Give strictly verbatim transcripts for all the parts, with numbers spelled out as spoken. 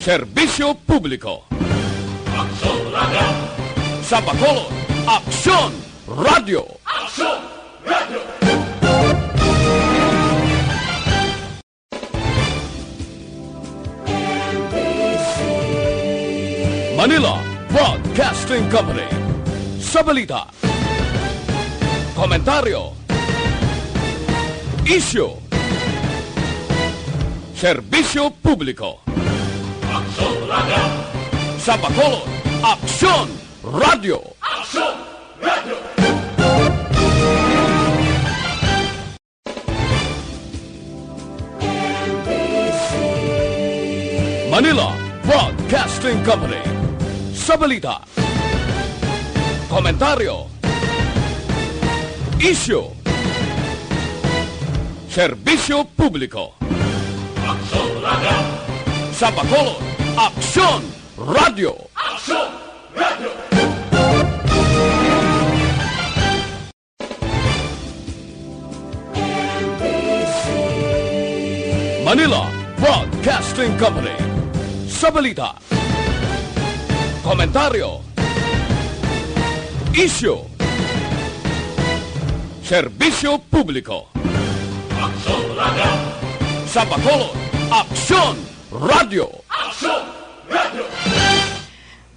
Serbisyo Publiko. Aksyon Radio. Sa Bacolod, Aksyon Radio. Aksyon Radio. Manila Broadcasting Company. Sa balita, komentaryo, isyu, serbisyo publiko. Aksyon Radio. Sa Bacolod, Aksyon Radio. Aksyon Radio. Manila Broadcasting Company. Sa balita, komentaryo, isyu, serbisyo publiko. Aksyon Radio. Sa Bacolod, Aksyon Radio. Aksyon Radio. Manila Broadcasting Company. Sa balita, komentaryo, isyu, serbisyo publiko. Aksyon Radio. Sa Bacolod, Aksyon Radio. Aksyon Radio.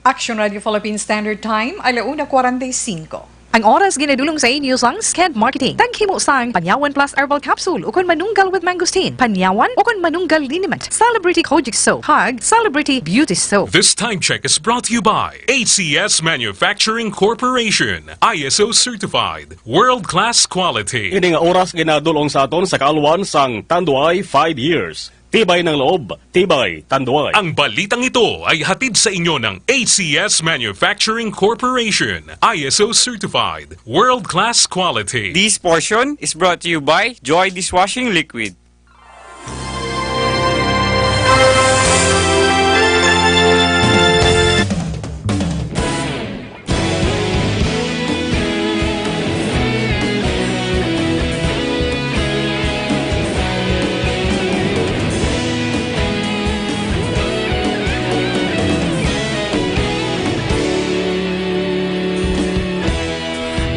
Action Radio Philippine Standard Time, ala una cuarenta y cinco. Ang oras ginadulong sa inyo sang Sked Marketing. Taghimo sang Panyawan Plus Herbal Capsule ukon Manunggal with Mangosteen, Panyawan ukon Manunggal Liniment, Celebrity Kojic Soap, kag Celebrity Beauty Soap. This time check is brought to you by A C S Manufacturing Corporation, I S O certified, world-class quality. Ini nga oras ginadulong sa aton sa kaalwan sang Tanduay five years. Tibay ng loob, tibay tanduay. Ang balitang ito ay hatid sa inyo ng A C S Manufacturing Corporation, I S O certified, world-class quality. This portion is brought to you by Joy Dishwashing Liquid.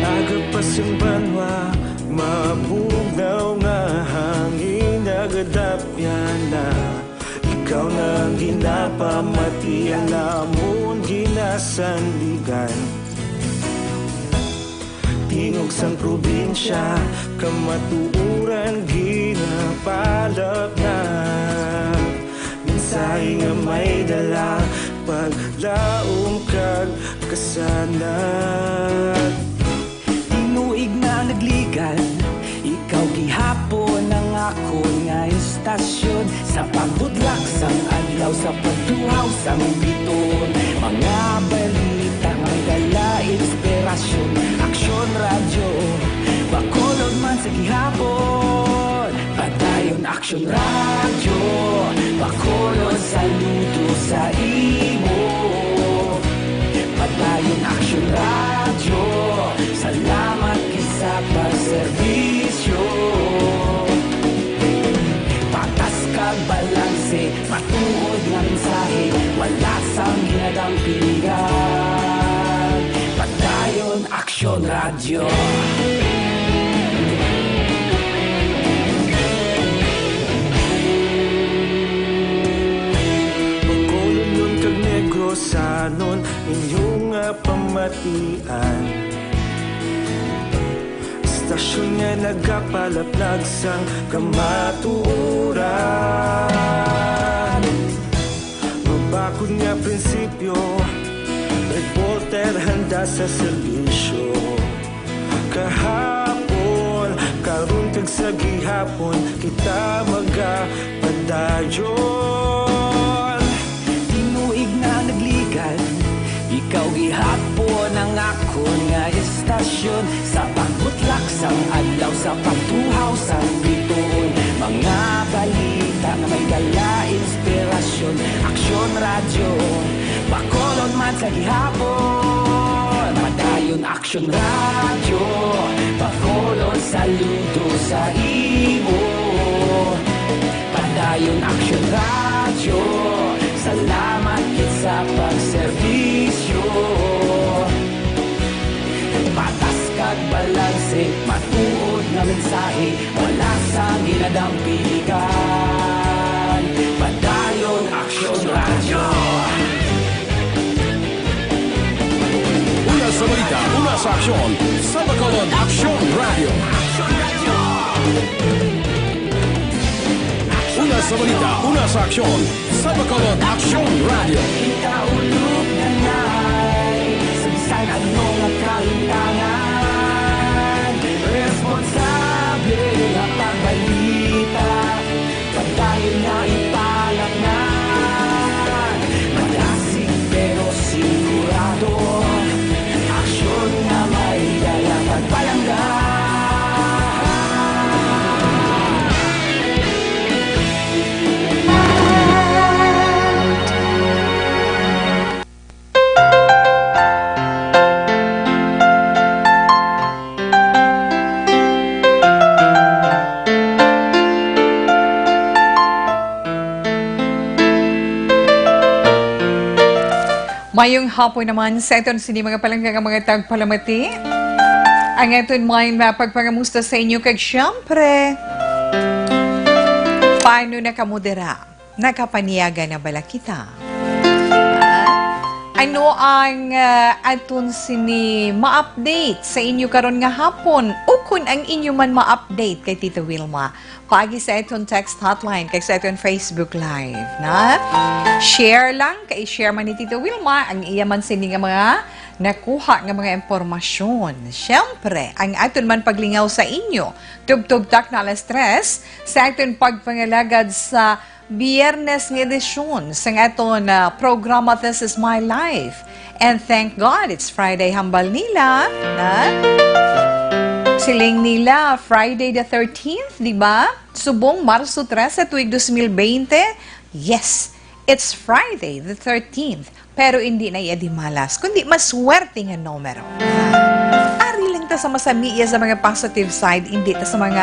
Aga pa sing banwa, mabugnaw nga hangin, nagadapyan na. Ikaw na ang ginapamati, ang amon ginasandigan. Tingog sang probinsya, kamatuoran ginapalapnag. Mensahe nga may dala, paglaom kag kasanag. Tinuig na nagligal, ikaw gihapon ang akon nga istasyon. Sa pagbudlak sang adlaw, sa pagtuhaw sang biton, mga balita may dala inspirasyon. Aksyon Radyo, Bacolod man sa gihapon. Padayon Aksyon Radyo, Bacolod, saludo sa imo. Padayon Aksyon Radyo, salamat gid sa pagserbisyo. Patas kag balanse, matuod nga mensahe, wala sang ginadampingan. Padayon Aksyon Radyo. Bacolodnon kag Negrosanon, inyo nga pamatian. Istasyon nga nagapalaplag sang kamatuoran. Mabakod nga prinsipyo, reporter handa sa serbisyo. Kahapon, karon kag sa gihapon, kita magapadayon. Tinuig na nagligal, ikaw gihapon ang akon nga istasyon. Sa pagbutlak sang adlaw, sa pagtuhaw sang bituon, mga balita nga may dala inspirasyon. Aksyon Radyo, Bacolod man sa gihapon. Padayon Aksyon Radyo, Bacolod, saludo sa imo. Padayon Aksyon Radyo, Salamat gid sa pagserbisyo. Patas kag balanse, matuod nga mensahe, wala sang ginadampingan. Padayon, Aksyon Radyo. Una sa balita, una sa aksyon, sa Bacolod, Aksyon Radyo. Una sa balita, una sa aksyon, sa Bacolod, Aksyon Radyo. Kita ulog na nay, sa bisan ano nga kalimtangan, responsable nga pagbalita, padayon nga ipalaknag, madasig pero sigurado, aksyon nga may dala pagpalangga. Mayong hapon naman sa aton sini mga palangga nga mga tagpalamati. Ang aton may mapagpangamusta sa inyo kag siyempre, paano na kamo dira? Nakapaniaga na bala kita? Ah, ano ang, ah, aton sini ma-update sa inyo karon nga hapon? Ukon ang inyo man ma-update kay Tita Wilma? Paagi sa aton text hotline kag sa aton Facebook Live, na? Share lang, kay share man ni Tita Wilma ang iya man sini nga mga nakuha nga mga impormasyon. Siyempre, ang aton man paglingaw sa inyo, tubtob takna alas tres, sa aton pagpangalagad sa Biyernes nga edisyon sang aton, ah, programa This Is My Life. And thank God, it's Friday, hambal nila, na? Siling nila, Friday the thirteenth, di ba? Subong Marso trese tuig dos mil bente. Yes, it's Friday the thirteenth. Pero hindi na iya di malas, kundi maswerte nga numero. Ari lang ta sa masami iya sa mga positive side, hindi ta sa mga,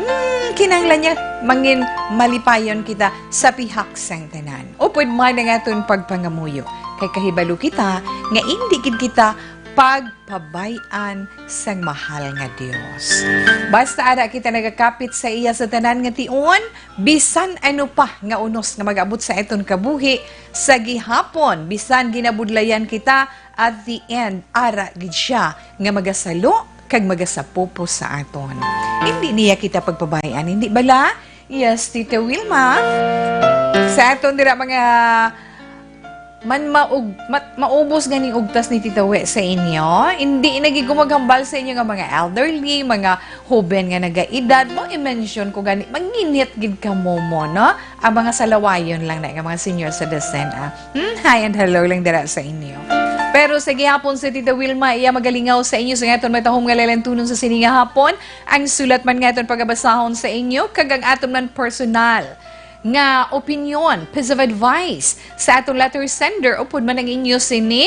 hmm, kinahanglan niya mangin malipayon kita sa pihak sang tanan. Upod man ang aton pagpangamuyo, kay kahibalo kita nga indi gid kita pagpabay-an sang mahal nga Dios. Basta ara kita nagakapit sa iya sa tanan nga tion, bisan ano pa nga unos nga mag-abot sa aton kabuhi, sa gihapon, bisan ginabudlayan kita, at the end, ara gid siya nga magasalo kag magasapupo sa aton. Hindi niya kita pagpabay-an, hindi bala? Yes, Tita Wilma. Sa aton dira mga man maug-, mat-, maubos ganing ugtas ni Tita We sa inyo. Hindi na gid ko maghambal sa inyo nga mga elderly, mga hoben nga nagaedad, mo i-mention ko gani, manginit gid kamo mo, no? Ang mga salawayon lang na nga mga senior citizen, ah. Hmm, hi and hello lang dira sa inyo. Pero sa gihapon si Tita Wilma, iya magalingaw sa inyo sa aton matahom nga lalantunon sa sini nga hapon. Ang sulat man nga aton pagabasahon sa inyo, kag ang aton man personal nga opinyon, piece of advice sa aton letter sender, upod man ang inyo sini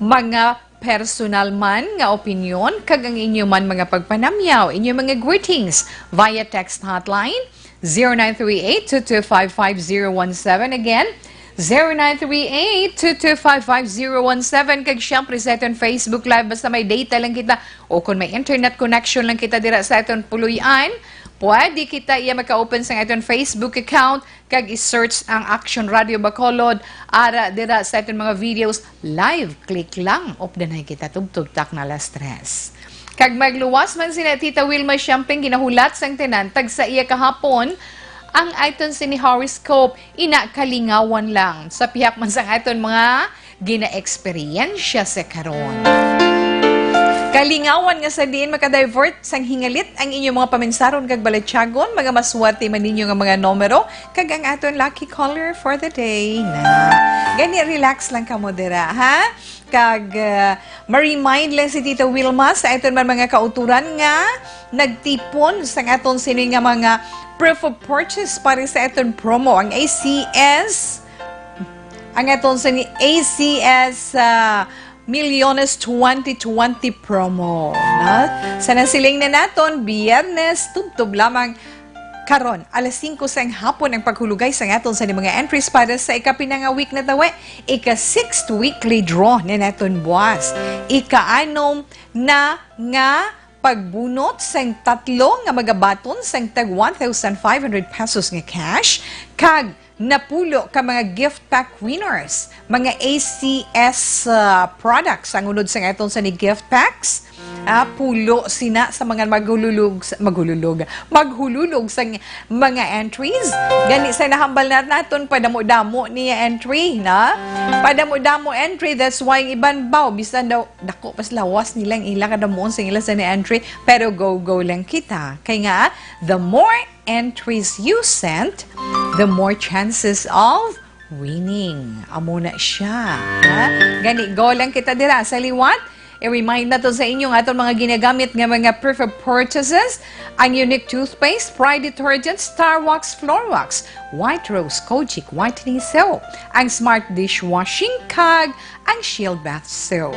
mga personal man nga opinyon, kag ang inyo man mga pagpanamyaw, inyo mga greetings via text hotline, zero nine three eight two two five five zero one seven. Again, zero nine three eight two two five five zero one seven. Kag siyempre sa aton Facebook Live, basta may data lang kita o kung may internet connection lang kita dira sa aton puloy-an, pwede kita iya maka-open sa aton Facebook account kag i-search ang Action Radio Bacolod. Ara dira sa aton mga videos, live click lang. Updanay kita tubtob takna alas tres. Kag magluwas man sina Tita Wilma Siamping ginahulat sang tanan tag sa iya kahapon, ang aton sini horoscope, ina kalingawan lang sa pihak man sang aton mga ginaeksperyensya sa karon. Kalingawan nga sa diin maka-divert sang hingalit ang inyong mga paminsaron kag balatyagon, mga maswerte man ninyo nga mga numero, kag ang aton lucky caller for the day na. Gani, relax lang kamo dira, ha? Kag, ah, ma-remind lang si Tita Wilma sa aton man mga kauturan nga nagtipon sang aton sini nga mga proof of purchase para sa aton promo, ang A C S, ang aton sini A C S, ah, Milyones twenty twenty promo, no? Sa nasiling na naton, Biyernes, tubtob lamang Karon, alas singko sang hapon ang paghulugay sang aton sa mga entries para sa ikapila nga week na tawi, ika-sixth weekly draw ni naton buwas. Ikaanom na nga pagbunot sang tatlo nga magabaton sang tag one thousand five hundred pesos nga cash, kag napulo ka mga gift pack winners, mga A C S, ah, products ang unod sang aton sa ni gift packs. Ah, pulo sina sa mga maghululog sa, maghululog, maghululog sa ng-, mga entries. Gani sa nahambal na naton, padamo-damo niya entry, na? Padamo-damo entry, that's why ang iban baw, bisan daw dako pa sa lawas nila ang ila kadamuon sa ila sa ni entry, pero go-go lang kita. Kay nga, the more entries you sent, the more chances of winning. Amo na siya. Ha? Gani, go lang kita dira sa liwat. I-remind nato sa inyo nga aton mga ginagamit nga mga proof of purchases, ang Unique Toothpaste, Pride Detergent, Star Wax, Floor Wax, White Rose, Kojic Whitening Soap, ang Smart Dishwashing, kag ang Shield Bath Soap.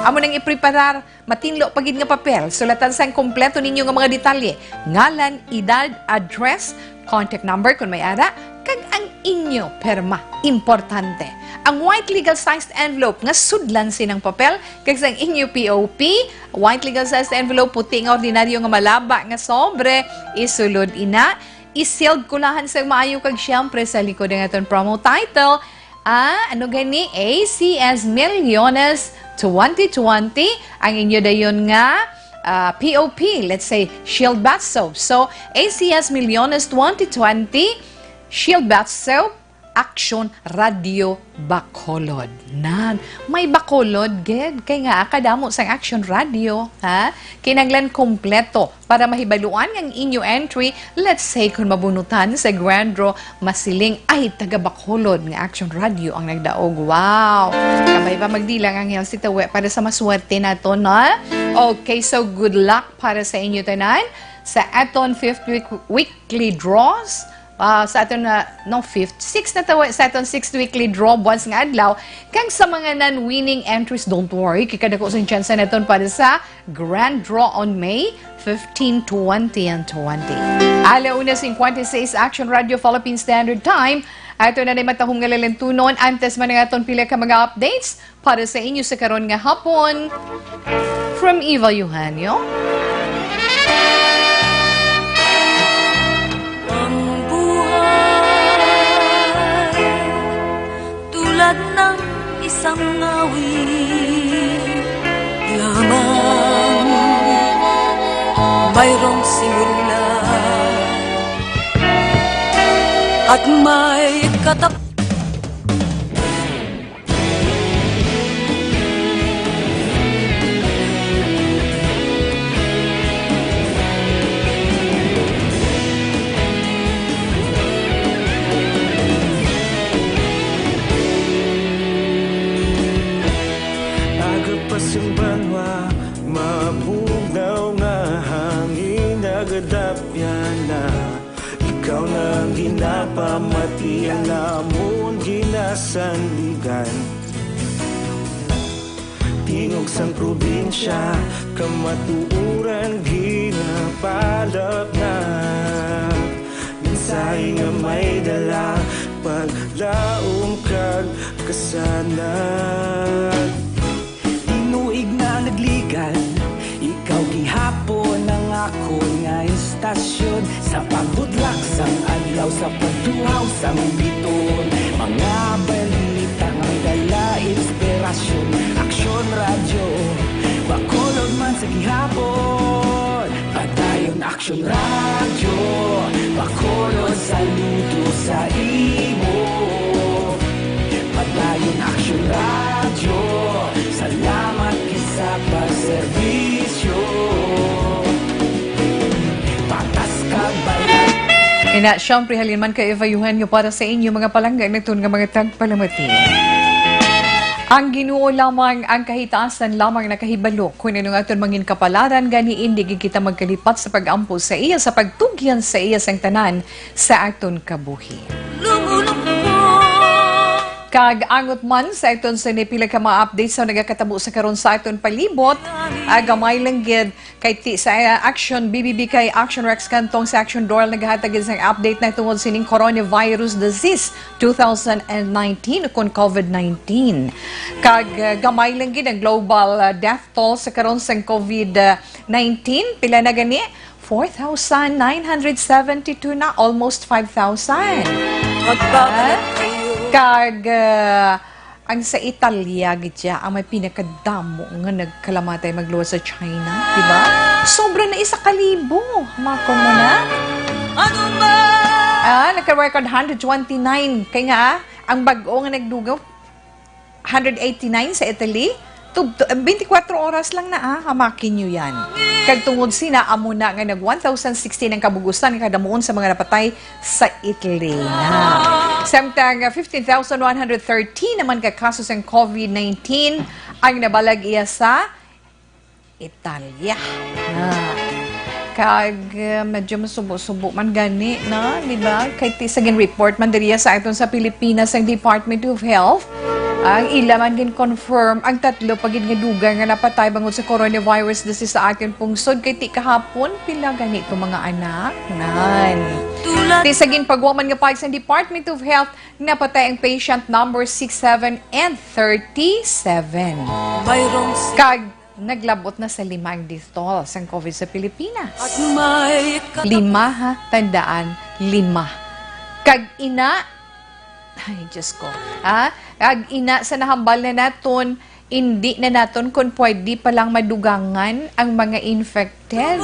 Amo nang ipreparar matinlo pa gid nga papel. Sulatan sang kompleto ninyo nga mga detalye, ngalan, edad, address, contact number kon may ara, kag ang inyo pirma. Importante, ang white legal sized envelope nga sudlan sinang papel, kag sang inyo P O P, white legal sized envelope, puti nga ordinaryo nga malaba nga sobre, isulod ina, i-sealed kulahan sang maayo, kag siyempre sa likod ang aton promo title, ah, ano gani, A C S Millones twenty twenty, ang inyo dayon nga, ah, P O P, let's say, Shield Bath Soap. So, A C S Millones twenty twenty, Shield Bath Soap, Action Radio Bacolod. Nan, may Bacolod gid, kay nga kadamo sang Action Radio, ha? Kinahanglan kompleto para mahibaluan nga ang inyo entry, let's say, kung mabunutan sa Grand Draw, masiling, "Ay, taga Bacolod nga Action Radio ang nagdaog." Wow! Kabay pa magdilang ang Healthy Tawi para sa maswerte nato, no? Okay, so good luck para sa inyo tanan sa aton fifth week, weekly draws. Ah, sa aton na, no, fifth, sixth na tawi, sa aton sixth weekly draw, buwas nga adlaw. Kag sa mga non-winning entries, don't worry, kay kadako sang tsansa naton para sa Grand Draw on May fifteen, twenty, and twenty. Ala una cincuenta y seis, Action Radio Philippine Standard Time. Ato na ni matahom nga lalintunon. Antes man ang aton pila ka mga updates para sa inyo sa karon nga hapon. From Eva Eugenio. Ang buhay tulad ng isang awit lamang, mayroong simula at may katap- Aga pa sing banwa, mabugnaw nga hangin, nagadapyan na. Ikaw na ang ginapamati, ang amon ginasandigan. Tingog sang probinsya, kamatuoran ginapalapnag. Mensahe nga may dala, paglaom kag kasanag. Tinuig na nagligan, ikaw gihapon ang akon nga istasyon. Sa pagbutlak sang adlaw, sa pagtuhaw sang biton, mga balita nga may dala inspirasyon. Aksyon Radyo Bacolod man sa gihapon. Padayon Aksyon Radyo Bacolod, saludo sa imo. Padayon Aksyon Radyo, salamat gid sa pagserbisyo. Patas ka bala. Ina, siyempre, halin man kay Eva Eugenio para sa inyo, mga palangga, naton nga mga tagpalamati. Ang Ginoo lamang, ang kahitaasan lamang nakahibalo kung ano nga aton mangin kapalaran, gani indi gid kita magkalipat sa pag-ampo sa iya, sa pagtugyan sa iya sang tanan sa aton kabuhi. Lumulupot Kag angot man sa aton sini pila ka mga updates sa nagakatabo sa karon sa aton palibot, ah, gamay lang gid kay ti sa, ah, Action B B B kay Action Rex Cantong sa Action Doral nagahatag gid sang update na tungod sining coronavirus disease two thousand and nineteen ukon COVID nineteen. Kag, ah, gamay lang gid ang global, ah, death toll sa karon sang COVID nineteen. Pila na gani? Four thousand nine hundred seventy-two na, almost five thousand. Ah? Kag, ah, ang sa Italia, gid siya, ang may pinakadamo nga nagkalamatay magluwas sa China, di ba? Sobra na isa ka libo. Mako mo na. Ah, nagka-record hundred twenty-nine. Kay nga, ah, ang bag-o nga nagdugaw, hundred eighty-nine sa Italy. Tub-, tu-, twenty-four oras lang na, ah, hamakin nyo yan. Kag tungod sina, amo na nga nag one thousand sixteen ang kabugusan nga kadamuon sa mga napatay sa Italy na. Samtang, ah, fifteen thousand one hundred thirteen naman ka kaso sang COVID nineteen ang nabalag iya sa Italia. Ah. Kag, uh, medyo masubo-subo man gani na, di ba? Kay ti sa gin-report man diriya sa aton sa Pilipinas ang Department of Health, ang ila man gin-confirm ang tatlo pa gid nga dugang nga napatay bangod sa coronavirus disease sa aton pungsod. Kay ti kahapon, pila gani to mga anak? Nan. Ti sa ginpagwa man nga pahayag sa Department of Health, napatay ang patient number six seven and thirty-seven. Kag naglabot na sa lima ang death toll sang COVID sa Pilipinas. Lima, ha? Tandaan, lima. Kag ina, ay, Diyos ko. Ha? Kag ina, sa nahambal na naton, hindi na naton kung pwede pa lang madugangan ang mga infected.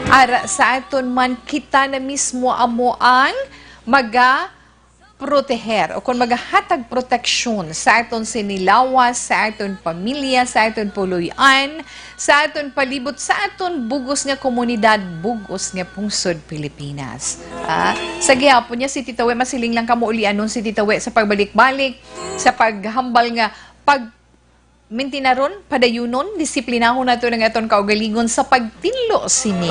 Ara sa aton man, kita na mismo amo ang maga proteher o kon magahatag proteksyon sa aton sinilawas, sa aton pamilya, sa aton puloy-an, sa aton palibot, sa aton bugos nga komunidad, bugos nga pungsod Pilipinas. Ah, sa gihapon niya, si Tita We, masiling lang kamo ulianon si Tita We sa pagbalik-balik, sa paghambal nga pag Mintinaron, padayunon, disiplinahon nato ang aton kaugalingon sa pagtinlo sini.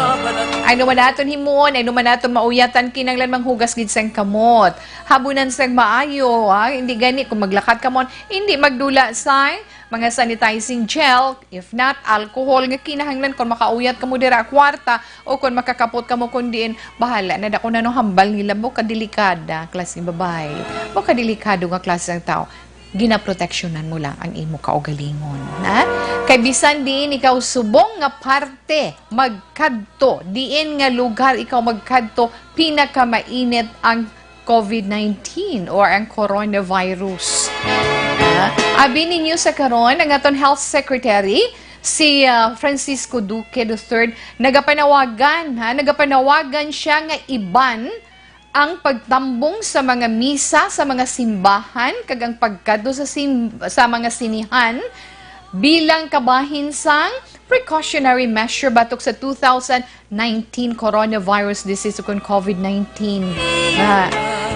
Ano man aton himuon, ano man aton mauyatan, kinahanglan manghugas gid sang kamot. Habunan sang maayo, ha? Hindi gani kung maglakat kamo, hindi magdula sang mga sanitizing gel, if not, alcohol nga kinahanglan kung makauyat kamo dira kwarta o kung makakapot kamo kun diin, bahala na dako na no hambal nila, bo kadelikada, klaseng babae, bo kadelikado nga klase ang tao. Ginaproteksyonan mo lang ang imo kaugalingon, ha? Kay bisan diin ikaw subong nga parte magkadto, diin nga lugar ikaw magkadto, pinakamainit ang COVID nineteen or ang coronavirus. Ha? Abi ninyo sa karon, ang aton Health Secretary, si, ah, Francisco Duque the third, nagapanawagan, ha? Nagapanawagan siya nga iban ang pagtambong sa mga misa sa mga simbahan kag ang pagkadto sa sim-, sa mga sinihan bilang kabahin sang precautionary measure batok sa two thousand nineteen coronavirus disease ukon COVID nineteen. Ah,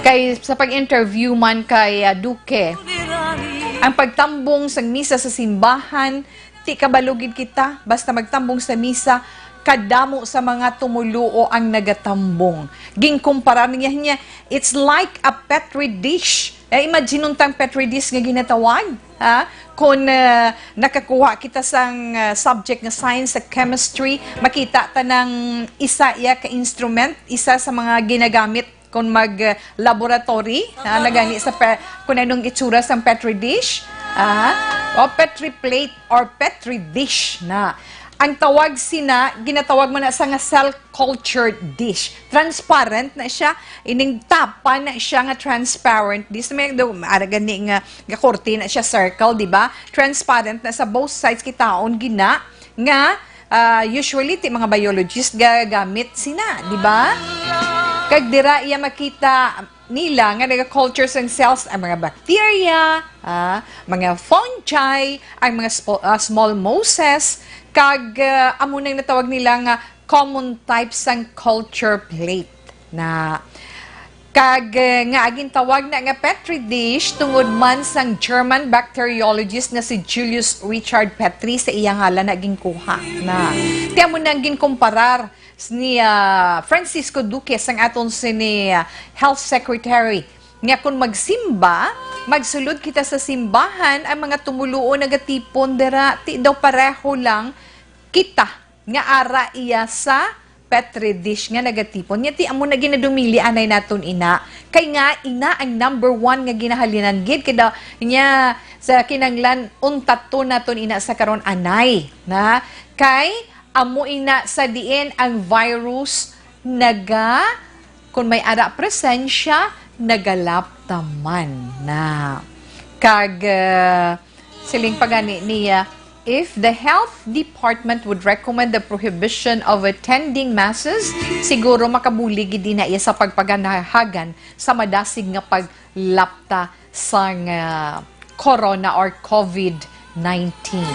kay sa pag-interview man kay, ah, Duque, ang pagtambong sang misa sa simbahan, ti kabalo gid kita, basta magtambong sa misa, kadamo sa mga tumuluo ang nagatambong. Ginkumparar niya niya, it's like a petri dish. Eh, imagine untang petri dish nga ginatawag, ha? Kung, ah, nakakuha kita sang, ah, subject nga science sa chemistry, makita ta nang isa iya ka instrument, isa sa mga ginagamit kung mag, ah, laboratory, ah, nagani sa pe-, kung anong itsura sang petri dish, ah, o petri plate or petri dish na. Ang tawag sina, ginatawag mo na sa nga cell cultured dish. Transparent na siya, ining tapa na siya nga transparent dish. May do, ara gani nga, nga korte na siya circle, di ba? Transparent na sa both sides, kitaon gina nga, ah, usually ti mga biologist gagamit sina, di ba? Kag dira iya makita nila nga naga-culture sang cells ang mga bacteria, ah, mga fungi, ang mga spo-, ah, small mosses, kag, ah, amo nang natawag nila nga common type sang culture plate na. Kag, eh, nga agintawag na nga Petri dish tungod man sang German bacteriologist nga si Julius Richard Petri, sa iya ngalan na ginkuha na. Ti amo nang ginkumparar s-, ni, ah, Francisco Duque sang aton sini, ah, health secretary nga kung magsimba, Magsulod kita sa simbahan, ang mga tumuluo nagatipon dira. Ti daw pareho lang kita nga ara iya sa Petri dish nga nagatipon. Nya ti amo na ginadumili anay naton ina. Kay nga ina ang number one nga ginahalinan gid. Kay daw nya sa kinanglan untaton naton ina sa karon anay. Na? Kay amo ina sa diin ang virus naga, kung may ara presensya, nagalapta man na. Kag, ah, siling pa gani niya, if the health department would recommend the prohibition of attending masses, siguro makabulig gid na iya sa pagpaganahagan sa madasig nga paglapta sang, ah, corona or covid nineteen.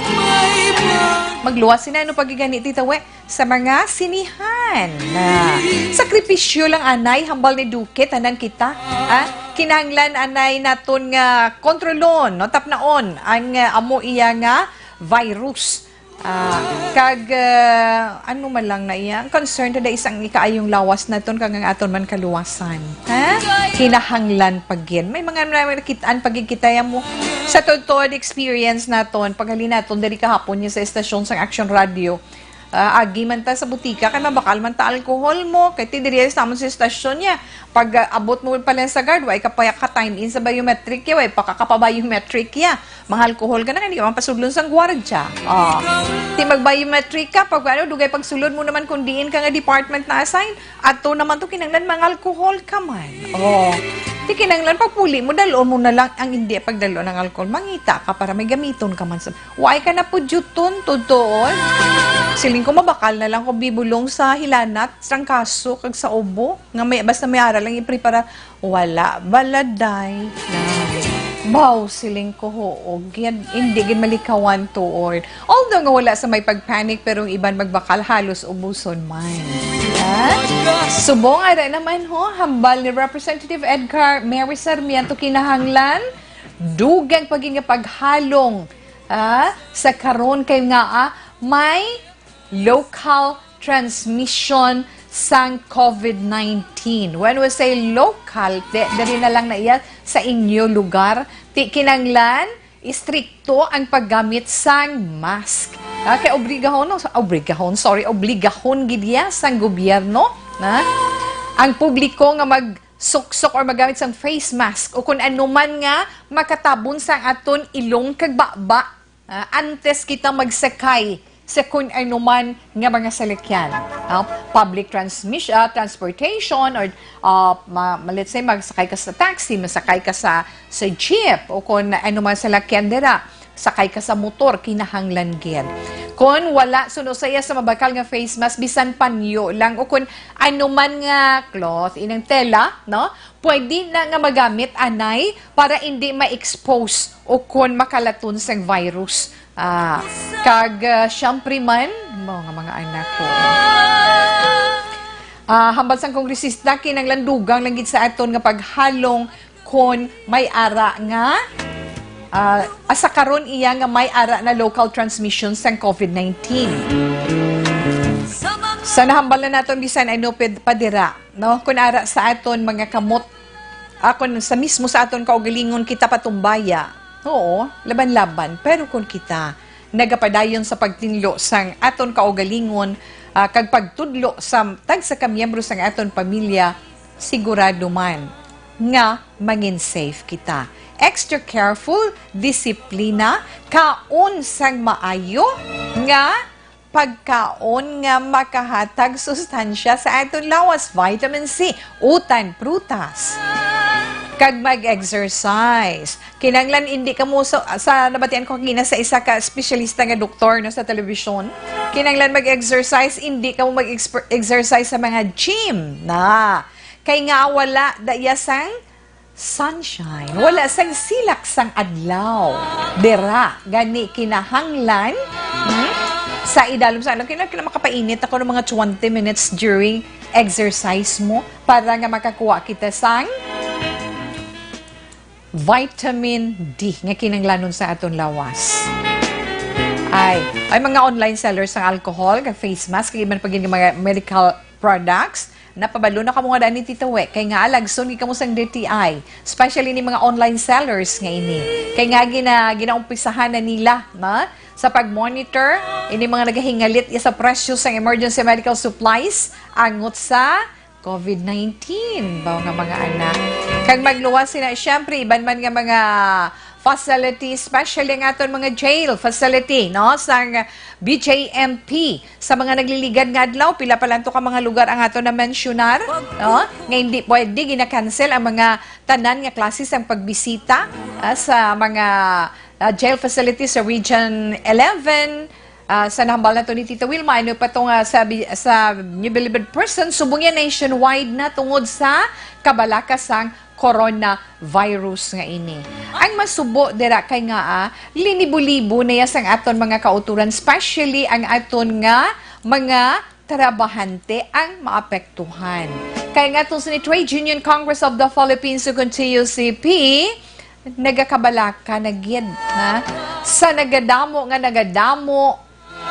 Magluwas sina, ano pa gid gani, Tita We, sa mga sinihan. Na sakripisyo lang anay, hambal ni Duque, tanan kita. Ah, kinahanglan anay naton nga kontrolon, no, tapnaon ang, ah, amo iya nga virus. Ah, kag, ah, ano man lang na iya, ang concern ta dai sang ikaayong lawas naton kag ang aton man kaluwasan. Ha? Kinahanglan pa gid. May mga nakit-an pa gid kita ya mo. Sa tuod-tuod experience naton, paghalin naton diri kahapon niya sa estasyon sang Action Radio. Ah, agi man ta sa butika, kay mabakal man ta alcohol mo, kay ti diri sa amon sa estasyon niya. Pag, ah, abot mo pa lang sa guard, way ka pa ka-time in sa biometric ya, way pa ka kapa-biometric ya. Mangalkohol ka na, kay di ka man pasudlon sang gwardya. Oh. Ti mag-biometric ka, pag ano, dugay pagsulod mo naman kung diin ka nga department na-assign, ato naman to kinanglan mangalkohol ka man. Oh. Ti kinanglan pagpuli mo, dalon mo na lang ang hindi pagdalon ang alcohol. Mangita ka para may gamiton ka man sa, way ka na pudyuton, tutuon. Siling ko, mabakal na lang ko bibulong sa hilanat, trangkaso, kag sa ubo, nga may, basta may ara lang iprepara. Wala baladay na. Baw, siling ko, huog gid, hindi gid malikawan tuod. Although nga wala sa may pagpanic, pero ang iban magbakal halos ubuson man. Ha? Subong ara naman ho, hambal ni Representative Edgar Mary Sarmiento, kinahanglan dugang pa gid nga paghalong, ah, sa karon kay nga, ah, may local transmission sang covid nineteen. When we say local, di, diri na lang na iya sa inyo lugar, ti kinanglan istrikto ang paggamit sang mask. Ah, kay obligahon, no? Obligahon, sorry, obligahon gid iya sang gobyerno, na ang publiko nga magsuksok or magamit sang face mask o kun ano man nga makatabon sa aton ilong kag baba. Ah, antes kita magsakay sa kun ano man nga mga salakyan, ah, public transmission, ah, transportation, or, ah, ma-, ma-, let's say, magsakay ka sa taxi, masakay ka sa, sa jeep, o kun ano man salakyan dira, sakay ka sa motor, kinahanglan gid. Kun wala, suno saya sa mabakal nga face mask, bisan panyo lang, o kun ano man nga cloth, inang tela, no? Pwede na nga magamit anay para hindi ma-expose o kon makalaton sang virus. Ah, kag, ah, siyempre man, mga, mga anak ko. Ah, hambal sang kongresista, kinanglan dugang lang gid sa aton nga paghalong kon may ara nga, ah, asa karon iya nga may ara na local transmission sang covid nineteen. Sa nahambal na naton bisan ano ped-, pa dira, no? Kun ara sa aton mga kamot, ah, kun sa mismo sa aton kaugalingon kita patumbaya, oo, laban-laban. Pero kun kita nagapadayon sa pagtinlo sang aton kaugalingon, ah, kag pagtudlo sa tagsa ka miyembro sang aton pamilya, sigurado man nga mangin safe kita. Extra careful, disiplina, kaon sang maayo nga pagkaon nga makahatag sustansya sa aton lawas, vitamin C, utan, prutas. Kag mag-exercise. Kinanglan hindi ka mo sa, sa nabatian ko kagina sa isa ka espesyalista nga doktor, no, sa telebisyon. Kinanglan mag-exercise, hindi ka mo mag-exercise sa mga gym na. Kay nga wala daya sang sunshine. Wala sang silak sang adlaw. Dira, gani kinahanglan, hmm? Sa idalom sa, ano, kina, kina makapainit ako ng mga twenty minutes during exercise mo para nga makakuha kita sang vitamin D nga kinanglanon sa aton lawas. Ay, ay mga online sellers ng alcohol, kag face mask, kag iban pa gid nga mga medical products, Napabalo na kamo nga daan ni Tita We, kay nga alagson gid kamo sang D T I, especially ni mga online sellers nga ini. Kay nga gina-, ginaumpisahan na nila, na, sa pag-monitor ini mga nagahingalit sa presyo sang emergency medical supplies angot sa COVID nineteen, ba nga mga anak. Kag magluwas sina, syempre, iban man nga mga facility, especially ang aton mga jail facility, no, sang B J M P. Sa mga nagliligad nga adlaw, pila pa lang to ka mga lugar ang aton na-mensionar, no, nga hindi pwede, gina-cancel ang mga tanan nga klase sang pagbisita, ah, sa mga, ah, jail facilities sa Region eleven. Ah, sa nahambal nato ni Tita Wilma, ano pa to nga sa bi-, sa New Bilibid Prison, subong yan nationwide na tungod sa kabalaka sang coronavirus nga ini. Ang masubo dira kay nga, ah, linibo-libo na ya sang aton mga kauturan, especially ang aton nga mga trabahante ang maapektuhan. Kay nga tong sini Trade Union Congress of the Philippines, ukon T U C P, nagakabalaka na gid, ha? Sa nagadamo nga nagadamo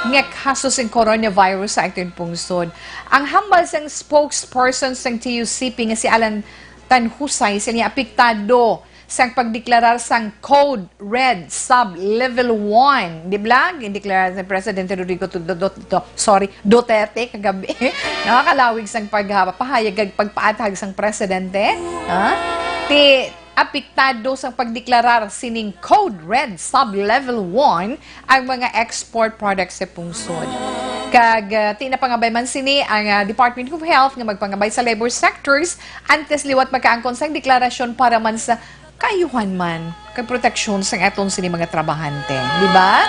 nga kaso sing coronavirus sa aton pungsod. Ang hambal sang spokesperson sang T U C P nga si Alan Tanhusay, siya niya apektado sang pagdeklarar sang Code Red Sub-Level one. Di ba? Gindeklara ni Presidente Rodrigo Du-, Du-, Du-, Du-, sorry, Duterte kagabi. Nakakalawig sang pagpahayag kag pagpaathag sang presidente. Ha? Ti apektado sang pagdeklarar sining Code Red Sub-Level one ang mga export products sa pungsod. Kag, ah, ti napangabay man sini ang, ah, Department of Health nga magpangabay sa labor sectors antes liwat magkaangkon sang deklarasyon para man sa kaayuhan man kag proteksyon sang aton sini mga trabahante, di ba?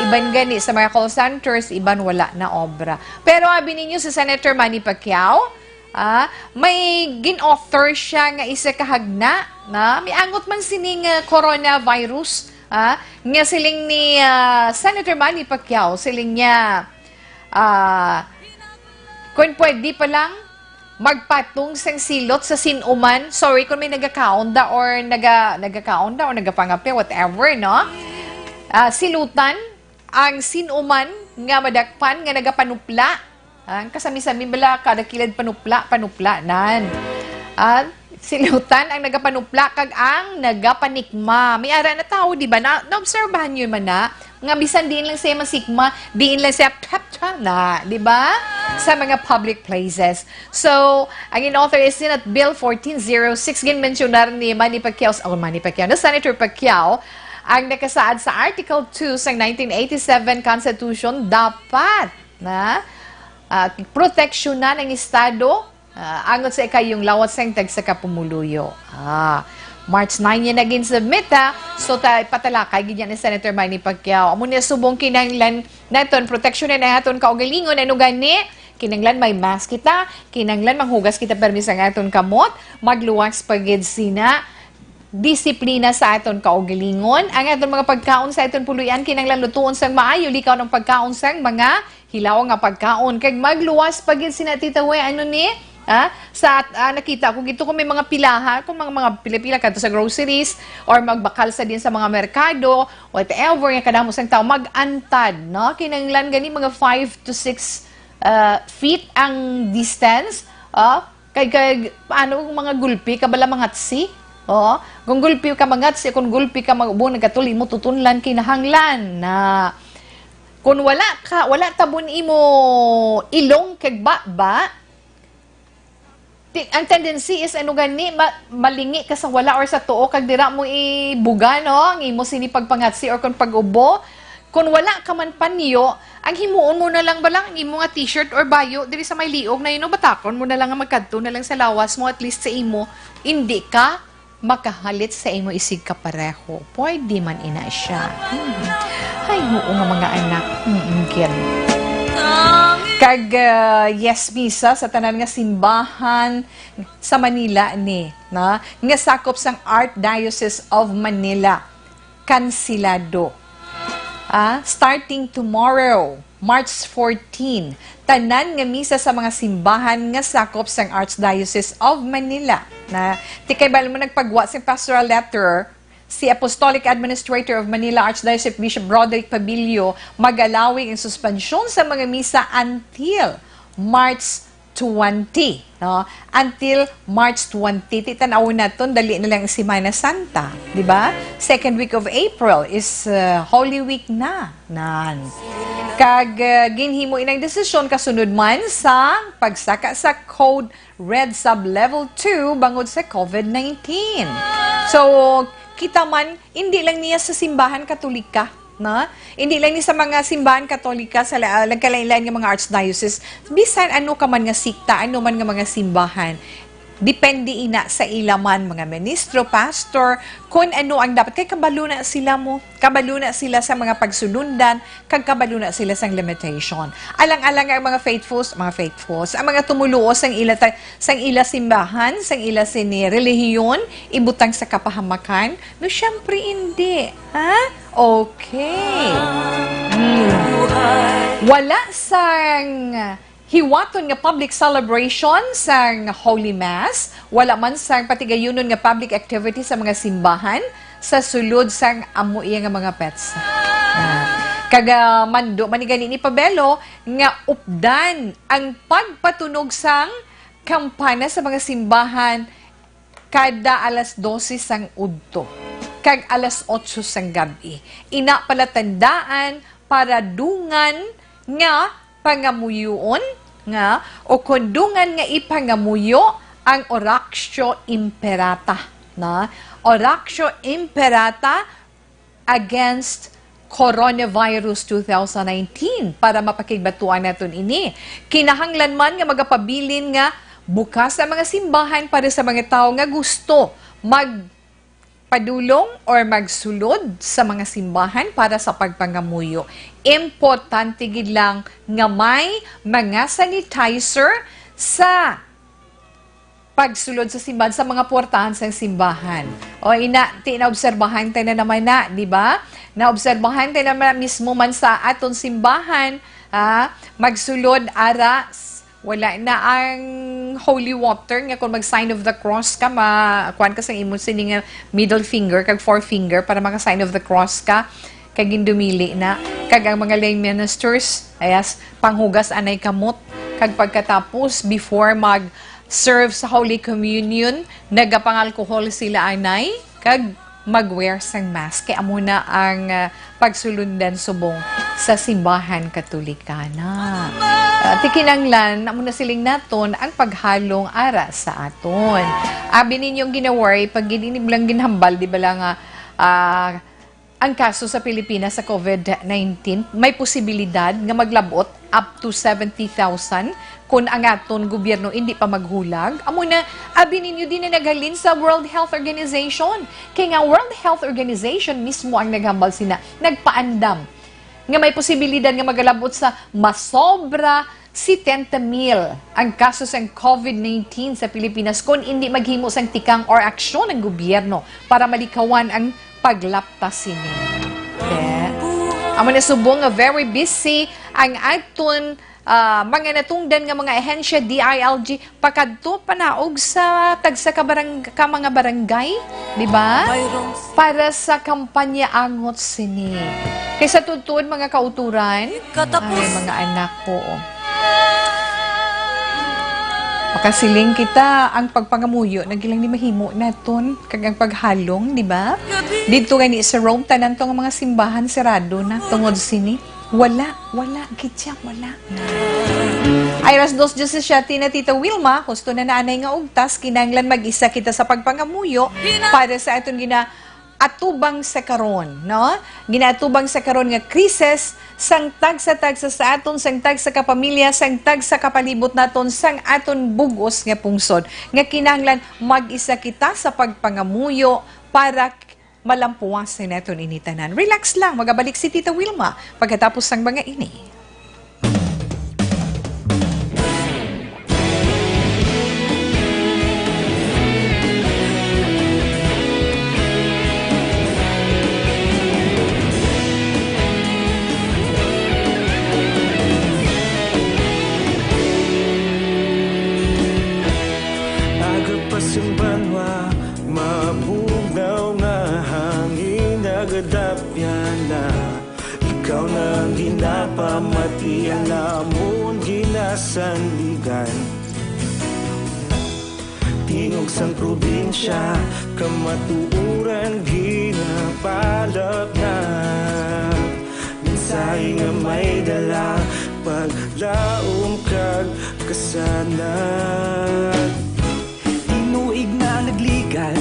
Iban gani sa mga call centers, iban wala na obra. Pero abi ninyo si Senator Manny Pacquiao, ah, may gin-author siya nga isa ka hagna, na may angot man sining, ah, coronavirus, ah, nga siling ni, ah, Senator Manny Pacquiao, siling niya, ah, kung pwede pa lang, magpatong sang silot sa sin-uman. Sorry kung may nagakaon da or naga-, nagakaon da or nagapangape, whatever, no? Ah, silutan ang sin-uman nga madakpan nga nagapanupla. Ang kasami-sami bala, kada kilid panupla, panupla, nan. Ah, silutan ang nagapanupla kag ang nagapanikma. May ara na tawo, di ba? Na, naobserbahan niyo man na, nga bisan diin lang siya masikma, diin lang siya pepcha na, di ba? Sa mga public places. So, ang in-author is Senate Bill fourteen zero six, ginmensyonar ni Manny Pacquiao, oh, Manny Pacquiao, na Senator Pacquiao, ang nakasaad sa Article two sa nineteen eighty-seven Constitution, dapat na, ah, proteksyonan ang Estado, ah, angot sa ikayong lawat sang tagsa ka pumuluyo. Ah, March nine niya naging submit, ha. So, ta-, patalakay gid yan ni Senator Manny Pacquiao. Amo niya subong kinahanglan naton proteksyonan ang aton kaugalingon. Ano gani? Kinahanglan may mask kita, kinahanglan manghugas kita permi sang aton kamot, magluwas pa gid sina, disiplina sa aton kaugalingon. Ang aton mga pagkaon sa aton puloy-an kinahanglan lutuon sang maayo, likaw ang pagkaon sang mga hilaw nga pagkaon. Kag magluwas pa gid sina, Tita We, ano ni? Ha? Sa, ah, nakita ko gito kung may mga pilaha, kung mga, mga pila-pila kadto sa groceries or magbakal sa din sa mga merkado, whatever, nga kadamo sang tao, mag-antad, no? Kinahanglan gani mga five to six, ah, feet ang distance. Oh, kay, kay, paano kung mga gulpi ka bala mangatsi? Oh, kung gulpi ka mangatsi, kung gulpi ka mag-ubo, nagkatuli mo tutunlan, kinahanglan na kung wala ka, wala tabon imo ilong kag baba, ti-, ang tendency is, ano gani, ma-, malingi ka sa wala or sa tuo, kag dira mo ibuga, no, ang imo sini pagpangatsi or kung pag-ubo. Kung wala ka man panyo, ang himuon mo na lang bala ang imo nga t-shirt or bayo diri sa may liog na yun, no, batakon mo na lang nga magkadto na lang sa lawas mo, at least sa imo, hindi ka makahalit sa imo isig kapareho. Pwede man ina siya. Hmm. Ay, oo nga, mga anak. Mm, gid. Kag, ah, yes, misa sa tanan nga simbahan sa Manila ni, na, nga sakop sang Archdiocese of Manila, kansilado. Ah, starting tomorrow, March fourteen, tanan nga misa sa mga simbahan nga sakop sang Archdiocese of Manila. Na, ti kay balo mo nagpagwa sing pastoral letter, si Apostolic Administrator of Manila Archdiocese Bishop Roderick Pabilio, magalawig ang suspensyon sa mga misa until March twenty, no? Until March twenty, ti tan-awon naton, dali na lang ang Semana Santa, di ba? Second week of April is, uh, Holy Week na. Nan. Kag, uh, ginhimo inang desisyon kasunod man sa pagsaka sa Code Red Sub-Level two bangod sa COVID nineteen. So, kita man, hindi lang niya sa simbahan Katolika, na? Hindi lang ni sa mga simbahan Katolika sa la-, nagkalain-lain nga mga archdiocese. Bisan ano ka man nga sikta, ano man nga mga simbahan, depende ina sa ila man, mga ministro, pastor, kung ano ang dapat. Kay kabalo na sila mo, kabalo na sila sa mga pagsulundan, kag kabalo na sila sang limitation. Alang-alang ang mga faithfuls, mga faithfuls, ang mga tumuluo sang ila ta-, sang ila simbahan, sang ila sini relihiyon, ibutang sa kapahamakan? No, syempre hindi. Ha? Okay. Hmm. Wala sang hiwaton nga public celebration sang Holy Mass, wala man sang patigayunon nga public activity sa mga simbahan sa sulod sang amo iya nga mga petsa. Ah, kag, ah, mando man ni gani ni Pabelo nga updan ang pagpatunog sang kampana sa mga simbahan kada alas dose sang udto kag alas otso sang gab-i. Ina palatandaan para dungan nga pangamuyoon nga, o kon dungan nga ipangamuyo ang Oratio Imperata, na? Oratio Imperata against coronavirus two thousand nineteen. Para mapakigbatuan naton ini, kinahanglan man nga magapabilin nga bukas ang mga simbahan para sa mga tawo nga gusto magpadulong or magsulod sa mga simbahan para sa pagpangamuyo. Importante gid lang nga may mga sanitizer sa pagsulod sa simbahan, sa mga portahan sang simbahan. O, ina, ti, naobserbahan ta na naman na, di ba? Naobserbahan ta na ma-, mismo man sa aton simbahan, ha? Magsulod, ara, s-, wala na ang holy water nga kung mag-sign of the cross ka, ma-, kuwan ka sa imo sini nga middle finger kag forefinger para maka-sign of the cross ka, kag gindumili na. Kag ang mga lay ministers, ayas, panghugas anay kamot. Kag pagkatapos, before mag-serve sa Holy Communion, nagapangalkohol sila anay, kag mag-wear sang mask. Kay amo na ang, ah, pagsulundan subong sa simbahan Katolikana. Ah, ti kinanglan, amo na siling naton ang paghalong ara sa aton. Abi ninyong ginawaray, pag gid ini lang ginhambal, di ba lang, ah, ah, ang kaso sa Pilipinas sa COVID nineteen, may posibilidad nga maglabot up to seventy thousand kon ang aton gobyerno indi pa maghulag. Amo na, abi ninyo, di na naghalin sa World Health Organization. Kay nga World Health Organization mismo ang naghambal sina, nagpaandam nga may posibilidad nga magalabot sa masobra setenta mil ang kaso sang COVID nineteen sa Pilipinas kon indi maghimo sang tikang or aksyon ang gobyerno para malikawan ang paglapta sini. Okay. Amo na subong nga very busy ang aton, ah, mga natungdan nga mga ahensya, D I L G, pakadto panaog sa tagsa ka barang-, ka mga barangay, di ba? Para sa kampanya angot sini. Kay sa tuod-tuod, mga kauturan, ay, mga anak ko, oh. Makasiling kita, ang pagpangamuyo na gilang ni mahimo naton, kag ang paghalong, di ba? Dito gani sa Rome, tanan to nga mga simbahan sirado na tungod sini. Wala, wala, gid siya, wala. Ay, alas dos diecisiete na, Tita Wilma, husto na naanay nga ugtas, kinahanglan mag-isa kita sa pagpangamuyo para sa aton gina-, atubang sa karon, no? Ginaatubang sa karon nga krisis, sang tagsa-tagsa sa aton, sang tagsa ka pamilya, sang tagsa ka palibot naton, sang aton bug-os nga pungsod, nga kinahanglan mag-isa kita sa pagpangamuyo para malampuwasan naton ini tanan. Relax lang, magabalik si Tita Wilma pagkatapos sang mga ini. Aga pa sing banwa, mabugnaw nga hangin nagadapyan na. Ikaw na ang ginapamati, ang amon ginasandigan. Tingog sang probinsya, kamatuoran ginapalapnap. Mensahe nga may dala, paglaom kag kasanag. Tinuig na nagligan,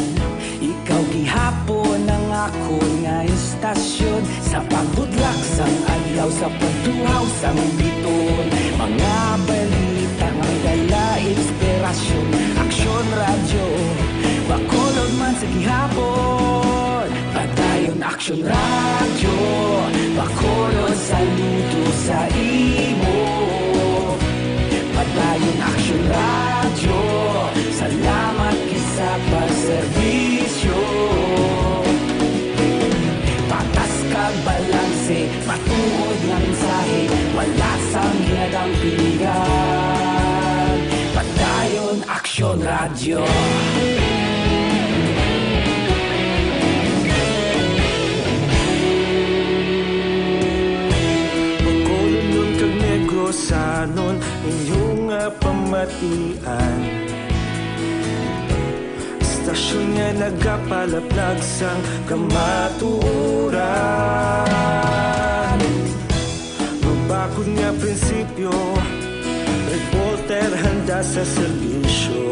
ikaw gihapon ang akon nga istasyon. Sa pagbudlak sang adlaw, sa pagtuhaw sang biton, mga balita nga may dala inspirasyon. Aksyon Radyo, Bacolod man sa gihapon. Padayon Aksyon Radyo, Bacolod, saludo sa imo. Padayon Aksyon Radyo, salamat gid sa pagserbisyo. Patas kag balanse, matuod nga mensahe, wala sang ginadampigan. Padayon Aksyon Radyo. Bacolodnon kag Negrosanon, inyo nga pamatian. Istasyon nga nagapalaplag sang kamatuoran. Mabakod nga prinsipyo, reporter handa sa serbisyo.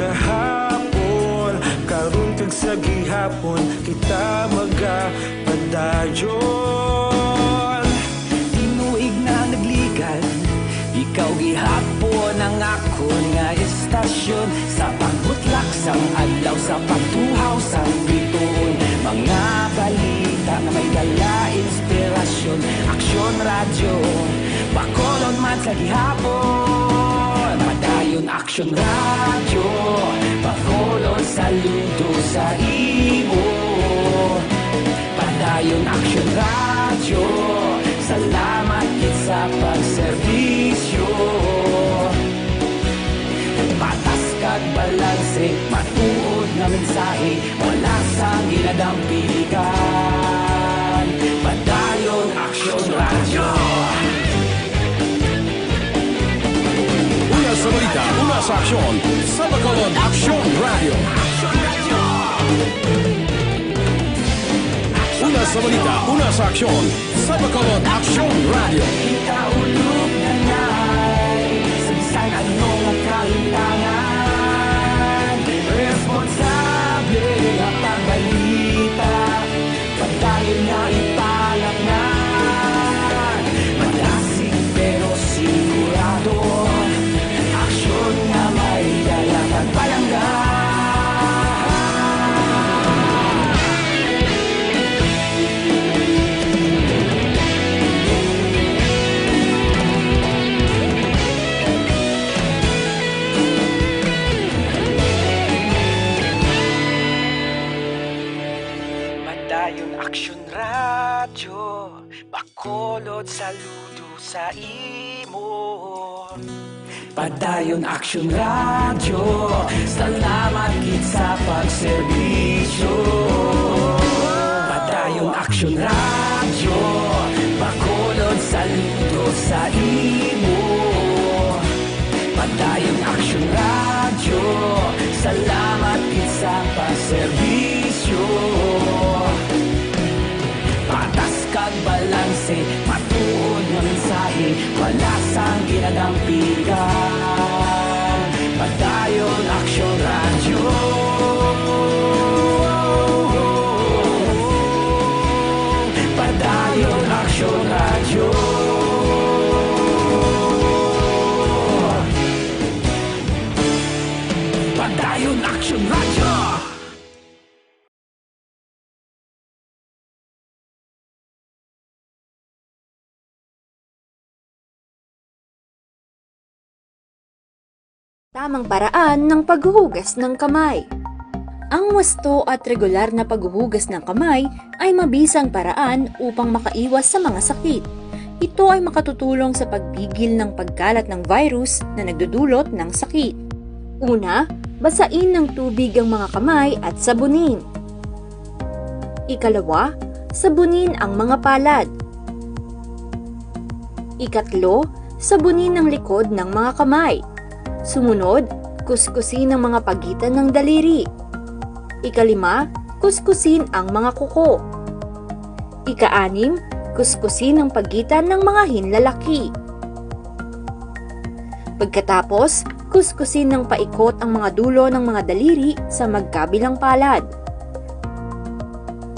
Kahapon, karon kag sa gihapon, kita magapadayon. Tinuig na nagligan, ikaw gihapon ang akon nga istasyon. Sa pagbutlak sang adlaw, sa pagtuhaw sang bituon, mga balita nga may dala inspirasyon. Aksyon Radyo, Bacolod man sa gihapon. Padayon Aksyon Radyo, Bacolod, saludo sa imo. Padayon Aksyon Radyo, salamat gid sa pagserbisyo. Patas kag balanse, matuod nga mensahe, wala sang ginadampigan. Padayon Aksyon Radyo. Una sa balita, una sa aksyon, sa Bacolod Aksyon Radyo. Una sa balita, una sa aksyon, sa Bacolod Aksyon Radyo. Kita ulog na nay, sa bisan ano nga kalimtangan, responsable nga pagbalita. Padayon nga ipalapngan, madasig pero sigurado, aksyon nga may dala kag palangga. Padayon Aksyon Radyo, Bacolod, saludo sa imo. Padayon Aksyon Radyo, salamat gid sa pagserbisyo. Padayon Aksyon Radyo, Bacolod, saludo sa imo. Padayon Aksyon Radyo, salamat gid sa pagserbisyo. Patas kag balanse, matuod nga mensahe, wala sang ginadampigan. Padayon Aksyon Radyo. Padayon Aksyon Radyo. Padayon Aksyon Radyo. Tamang paraan ng paghuhugas ng kamay. Ang wasto at regular na paghuhugas ng kamay ay mabisang paraan upang makaiwas sa mga sakit. Ito ay makatutulong sa pagpigil ng pagkalat ng virus na nagdudulot ng sakit. Una, basain ng tubig ang mga kamay at sabunin. Ikalawa, sabunin ang mga palad. Ikatlo, sabunin ang likod ng mga kamay. Sumunod, Kuskusin ang mga pagitan ng daliri. Ikalima, kuskusin ang mga kuko. Ikaanim, kuskusin ang pagitan ng mga hinlalaki. Pagkatapos, kuskusin ng paikot ang mga dulo ng mga daliri sa magkabilang palad.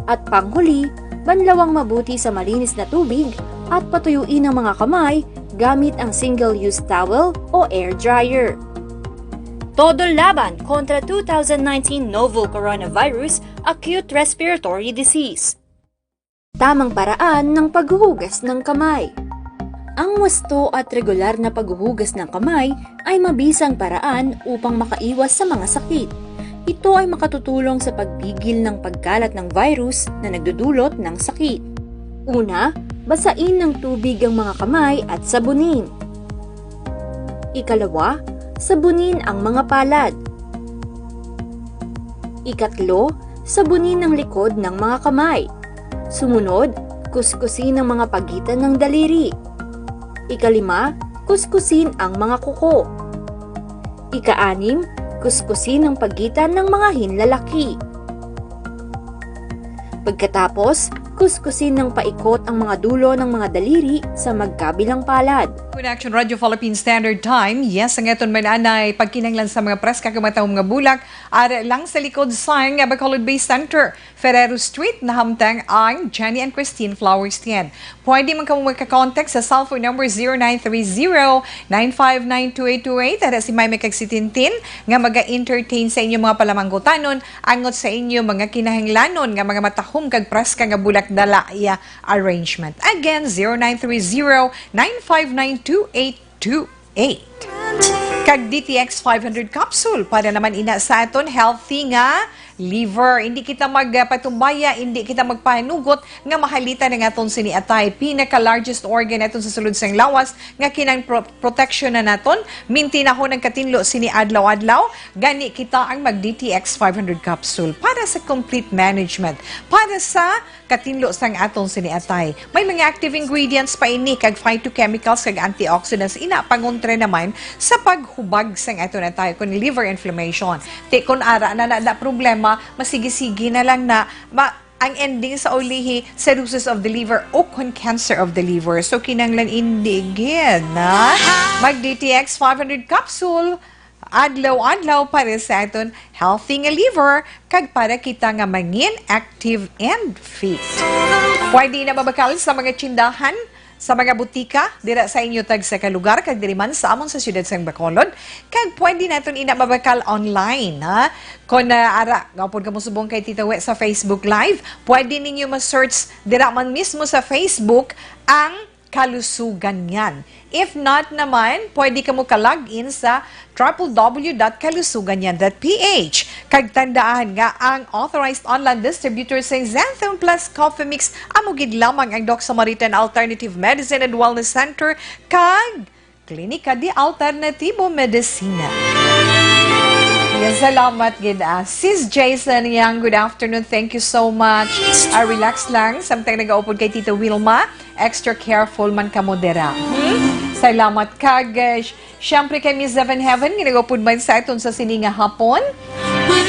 At panghuli, banlawang mabuti sa malinis na tubig at patuyuin ang mga kamay gamit ang single-use towel o air dryer. Todo laban kontra two thousand nineteen novel coronavirus acute respiratory disease. Tamang paraan ng paghuhugas ng kamay. Ang wasto at regular na paghuhugas ng kamay ay mabisang paraan upang makaiwas sa mga sakit. Ito ay makatutulong sa pagpigil ng pagkalat ng virus na nagdudulot ng sakit. Una, basain ng tubig ang mga kamay at sabunin. Ikalawa, sabunin ang mga palad. Ikatlo, sabunin ang likod ng mga kamay. Sumunod, kuskusin ang mga pagitan ng daliri. Ikalima, kuskusin ang mga kuko. Ikaanim, kuskusin ang pagitan ng mga hinlalaki. Pagkatapos, kuskusin ng paikot ang mga dulo ng mga daliri sa magkabilang palad. Good action, Radio Philippine Standard Time. Yes, ang aton man anay pagkinahanglan sa mga preska kag matahom nga bulak. Ara lang sa likod sang Bacolod Bay Center, Ferrero Street, nahamtang ang Jenny and Christine Flowers Tian. Pwede man kamo magka-contact sa cellphone number zero nine three zero, nine five nine, two eight two eight. Ara si Maymay kag si Tintin nga maga-entertain sa inyong mga palamanggutanon angot sa inyong mga kinahanglanon nga mga matahom kag preska nga bulak dala iya arrangement. Again, zero nine three zero, nine five nine, two eight two eight. Kag D T X five hundred capsule para naman ina sa aton healthy nga liver. Hindi kita magpatumbaya, hindi kita magpanugot nga mahalitan ang aton sini atay. Pinaka-largest organ aton sa sulod sang lawas nga kinang pro-, proteksyon na naton. Mintinahon ang katinlo sini adlaw-adlaw. Gani kita ang mag D T X five hundred capsule para sa complete management. Para sa katinlo sang aton sini atay. May mga active ingredients pa ini kag phytochemicals kag antioxidants ina pangontra naman sa paghubag sang aton atay kon liver inflammation. Ti kon ara na na, na problema, masigi-sige na lang na ma, ang ending sa ulihi, cirrhosis of the liver o kon cancer of the liver. So, kinahanglan indi gid na mag D T X five hundred capsule adlaw-adlaw para sa aton healthy nga liver kag para kita nga mangin active and fit. Pwede na mabakal sa mga tsindahan, sa mga butika, dira sa inyo tagsa ka lugar, kag diri man sa amon sa siyudad sang Bacolod. Kag pwede naton ina mabakal online, ha? Kon, ah, ara, gaupod kamo subong kay Tita We sa Facebook Live, pwede ninyo ma-search dira man mismo sa Facebook ang Kalusugan Niyan. If not naman, pwede kamo ka-log in sa triple W dot kalusugan niyan dot P H. Kag tandaan nga ang authorized online distributor sa Xanthone Plus Coffee Mix amo gid lamang ang Doc Samaritan Alternative Medicine and Wellness Center kag Klinika de Alternatibo Medicina. Yan, salamat gid, ah. Sis Jason Yang, good afternoon. Thank you so much. Ah, relax lang. Samtang nagaupod kay Tita Wilma, extra careful man kamo dira. Hmm? Salamat. Kag, eh, sh-, syempre kay Miss Seven Heaven, nga nagaupod man sa aton sa sini nga hapon.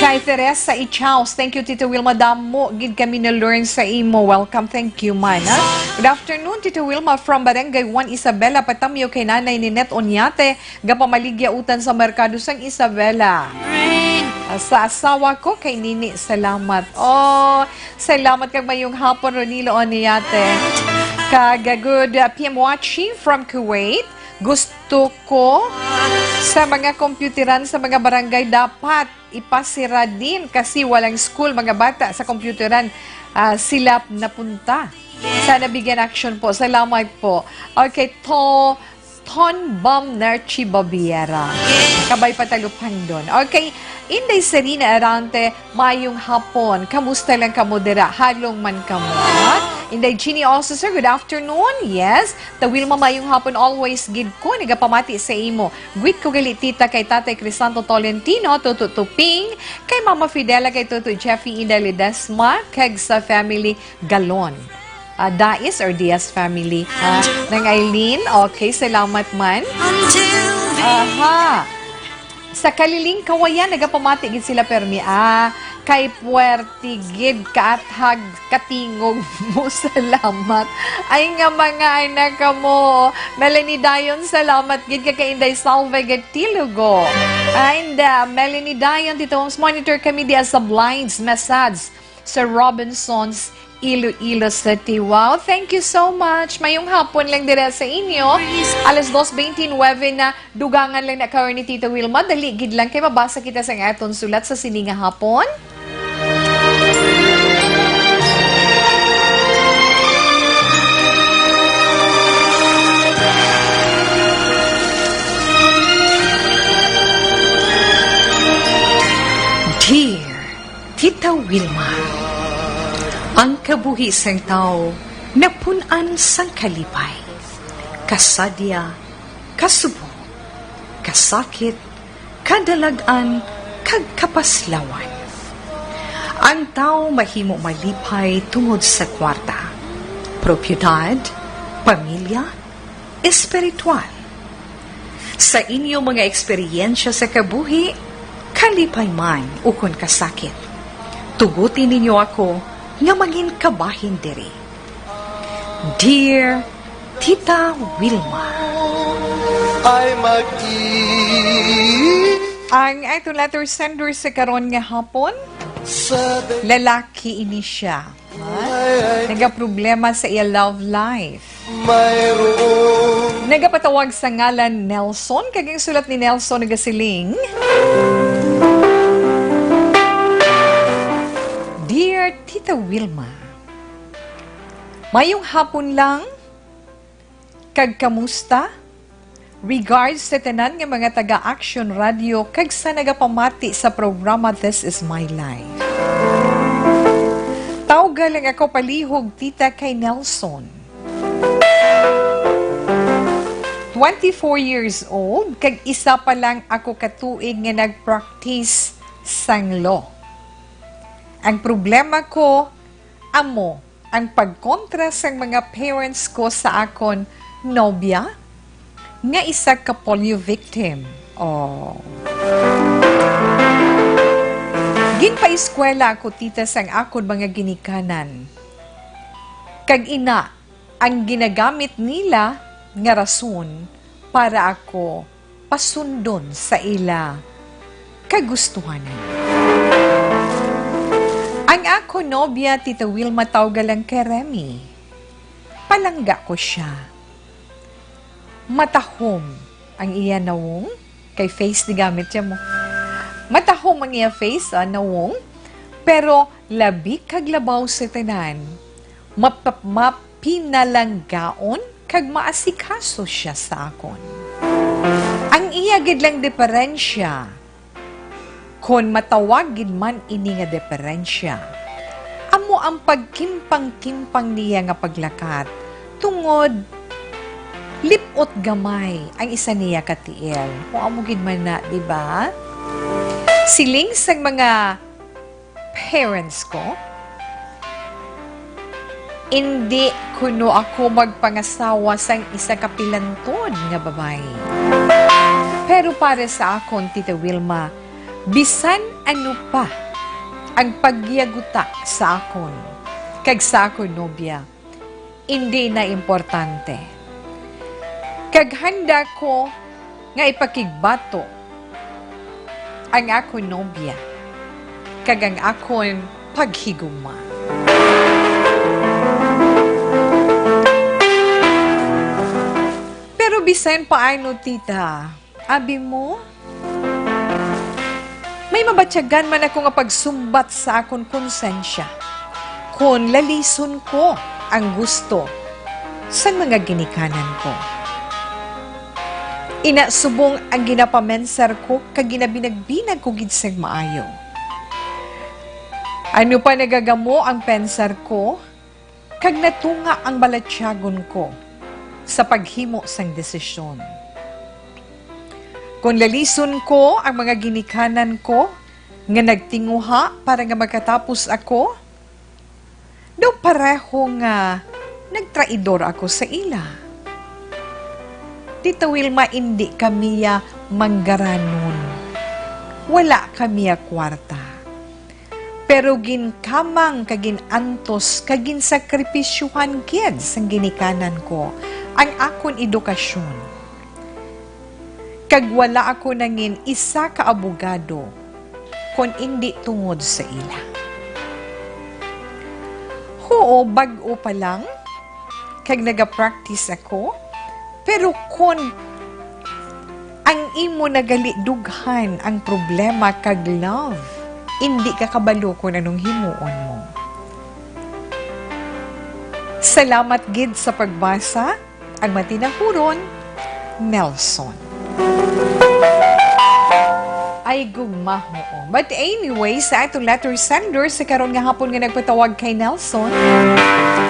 Kay Teresa Ichaus, thank you, Tita Wilma. Damo gid kami na-learn sa imo. Welcome. Thank you man, ha? Good afternoon, Tita Wilma, from Barangay One Isabela. Patamyo kay Nanay Ninette Oñate, gapamaligya utan sa merkado sang Isabela. Ah, sa asawa ko kay Nini, salamat. Oh, salamat kag mayong hapon, Ronilo Oñate. Kag, ah, good, ah, P M watching from Kuwait. Gusto ko sa mga computeran sa mga barangay dapat ipasira din kasi walang school, mga bata sa computeran, ah, sila napunta. Sana bigyan action po. Salamat po. Okay, to Ton Bom Nerchi Babiera. Kabay pa Talupangdon. Okay, Inday Serena Arante, mayong hapon. Kamusta lang kamo dira? Halong man kamo, ha? Inday Jeannie also, sir, good afternoon. Yes, Tita Wilma, mayong hapon always gid ko nagapamati sa imo. Greet ko gali tita kay Tatay Crisanto Tolentino, Tuto Tuping, kay Mama Fidela, kay Tuto Jeffy, Inday Ledesma, kag sa family Galon. Ah, Dais or Diaz family. Ah, Nang Eileen, okay, salamat man. Aha. Sa Kaliling, Kawayan, nagapamati gid sila permi. Ah, kay puwerte gid kaathag katingog mo. Salamat. Ay nga mga anak kamo. Melanie Dayon, salamat gid kay Inday Salve Gatilugo. And, ah, Melanie Dayon, Tito Homes, monitor kami diya sa Blinds, Masads, sa Robinsons, Iloilo City. Wow, thank you so much. Mayong hapon lang dira sa inyo. Alas dos beintinuebe na, dugangan lang na karon ni Tita Wilma. Dali gid lang kay mabasa kita sa aton sulat sa sini nga hapon. Dear Tita Wilma, ang kabuhi sang tawo napun-an sang kalipay, kasadya, kasubo, kasakit, kadalag-an, kag kapaslawan. Ang tawo mahimo malipay tungod sa kwarta, propiedad, pamilya, espiritual. Sa inyo mga eksperyensya sa kabuhi, kalipay man ukon kasakit, tuguti ninyo ako nga mangin kabahin diri. Dear Tita Wilma. Ay mag-i- Ang aton letter sender sa karon nga hapon, sa de- lalaki ini siya. Ha? Nagaproblema sa iya love life. Mayroon. Nagapatawag sa ngalan Nelson, kag ang sulat ni Nelson nagasiling, Dear Tita Wilma, mayong hapon lang, kag kamusta? Regards sa tanan nga mga taga Action Radio kag sa nagapamati sa programa This Is My Life. Tawga lang ako palihog, tita, kay Nelson. Twenty-four years old, kag isa pa lang ako ka tuig nga nag-practice sang law. Ang problema ko, amo, ang pagkontra sang mga parents ko sa akon nobya nga isa ka polio victim. Oh. Ginpaeskwela ako, tita, sang akon mga ginikanan. Kag ina, ang ginagamit nila nga rason para ako pasundon sa ila kagustuhanan. Ang akon nobya, Tita Wilma, tawga lang kay Remy. Palangga ko sia. Matahom ang iya nawong, kay face di gamit siya mo. Matahom ang iya face, ah, nawong, pero labi kag labaw sa tanan, map-, map-, pinalanggaon kag maasikaso sia sa akon. Ang iya gid lang diperensya, kon matawag gid man ini nga diperensya, amo ang pagkimpang-kimpang niya nga paglakat, tungod lip-ot gamay ang isa niya ka tiil. O, amo gid man na, di ba? Siling sang mga parents ko, indi kuno ako magpangasawa sang isa ka pilantod nga babayi. Pero para sa akon, Tita Wilma, bisan ano pa ang pagyaguta sa akon kag sa akon nobya, indi na importante. Kag handa ko nga ipakigbato ang akon nobya kag ang akon paghigugma. Pero bisan paano, tita, abi mo, may mabatyagan man ako nga pagsumbat sa akon konsensya kon lalison ko ang gusto sang mga ginikanan ko. Ina, subong ang ginapamensar ko kag ginabinagbinag ko gid sang maayo. Ano pa nagagamo ang pensar ko, kag natunga ang balatyagon ko sa paghimo sang desisyon. Kon lalison ko ang mga ginikanan ko nga nagtinguha para nga makatapos ako, daw pareho nga nagtraidor ako sa ila. Tita Wilma, indi kami ya manggaranon. Wala kami ya kwarta, pero ginkamang kag gin-antos kag ginsakripisyuhan gid sang ginikanan ko ang akon edukasyon. Kag wala ako nangin isa ka abogado kon indi tungod sa ila. Huo, bag-o pa lang kag nagapractice ako, pero kon ang imo na gali dughan ang problema kag love, indi ka kabalo kon anong himuon mo. Salamat gid sa pagbasa. Ang matinahuron, Nelson. Ay, gugma, oo. But anyway, sa atong letter sender sa karon nga hapon nga nagpatawag kay Nelson,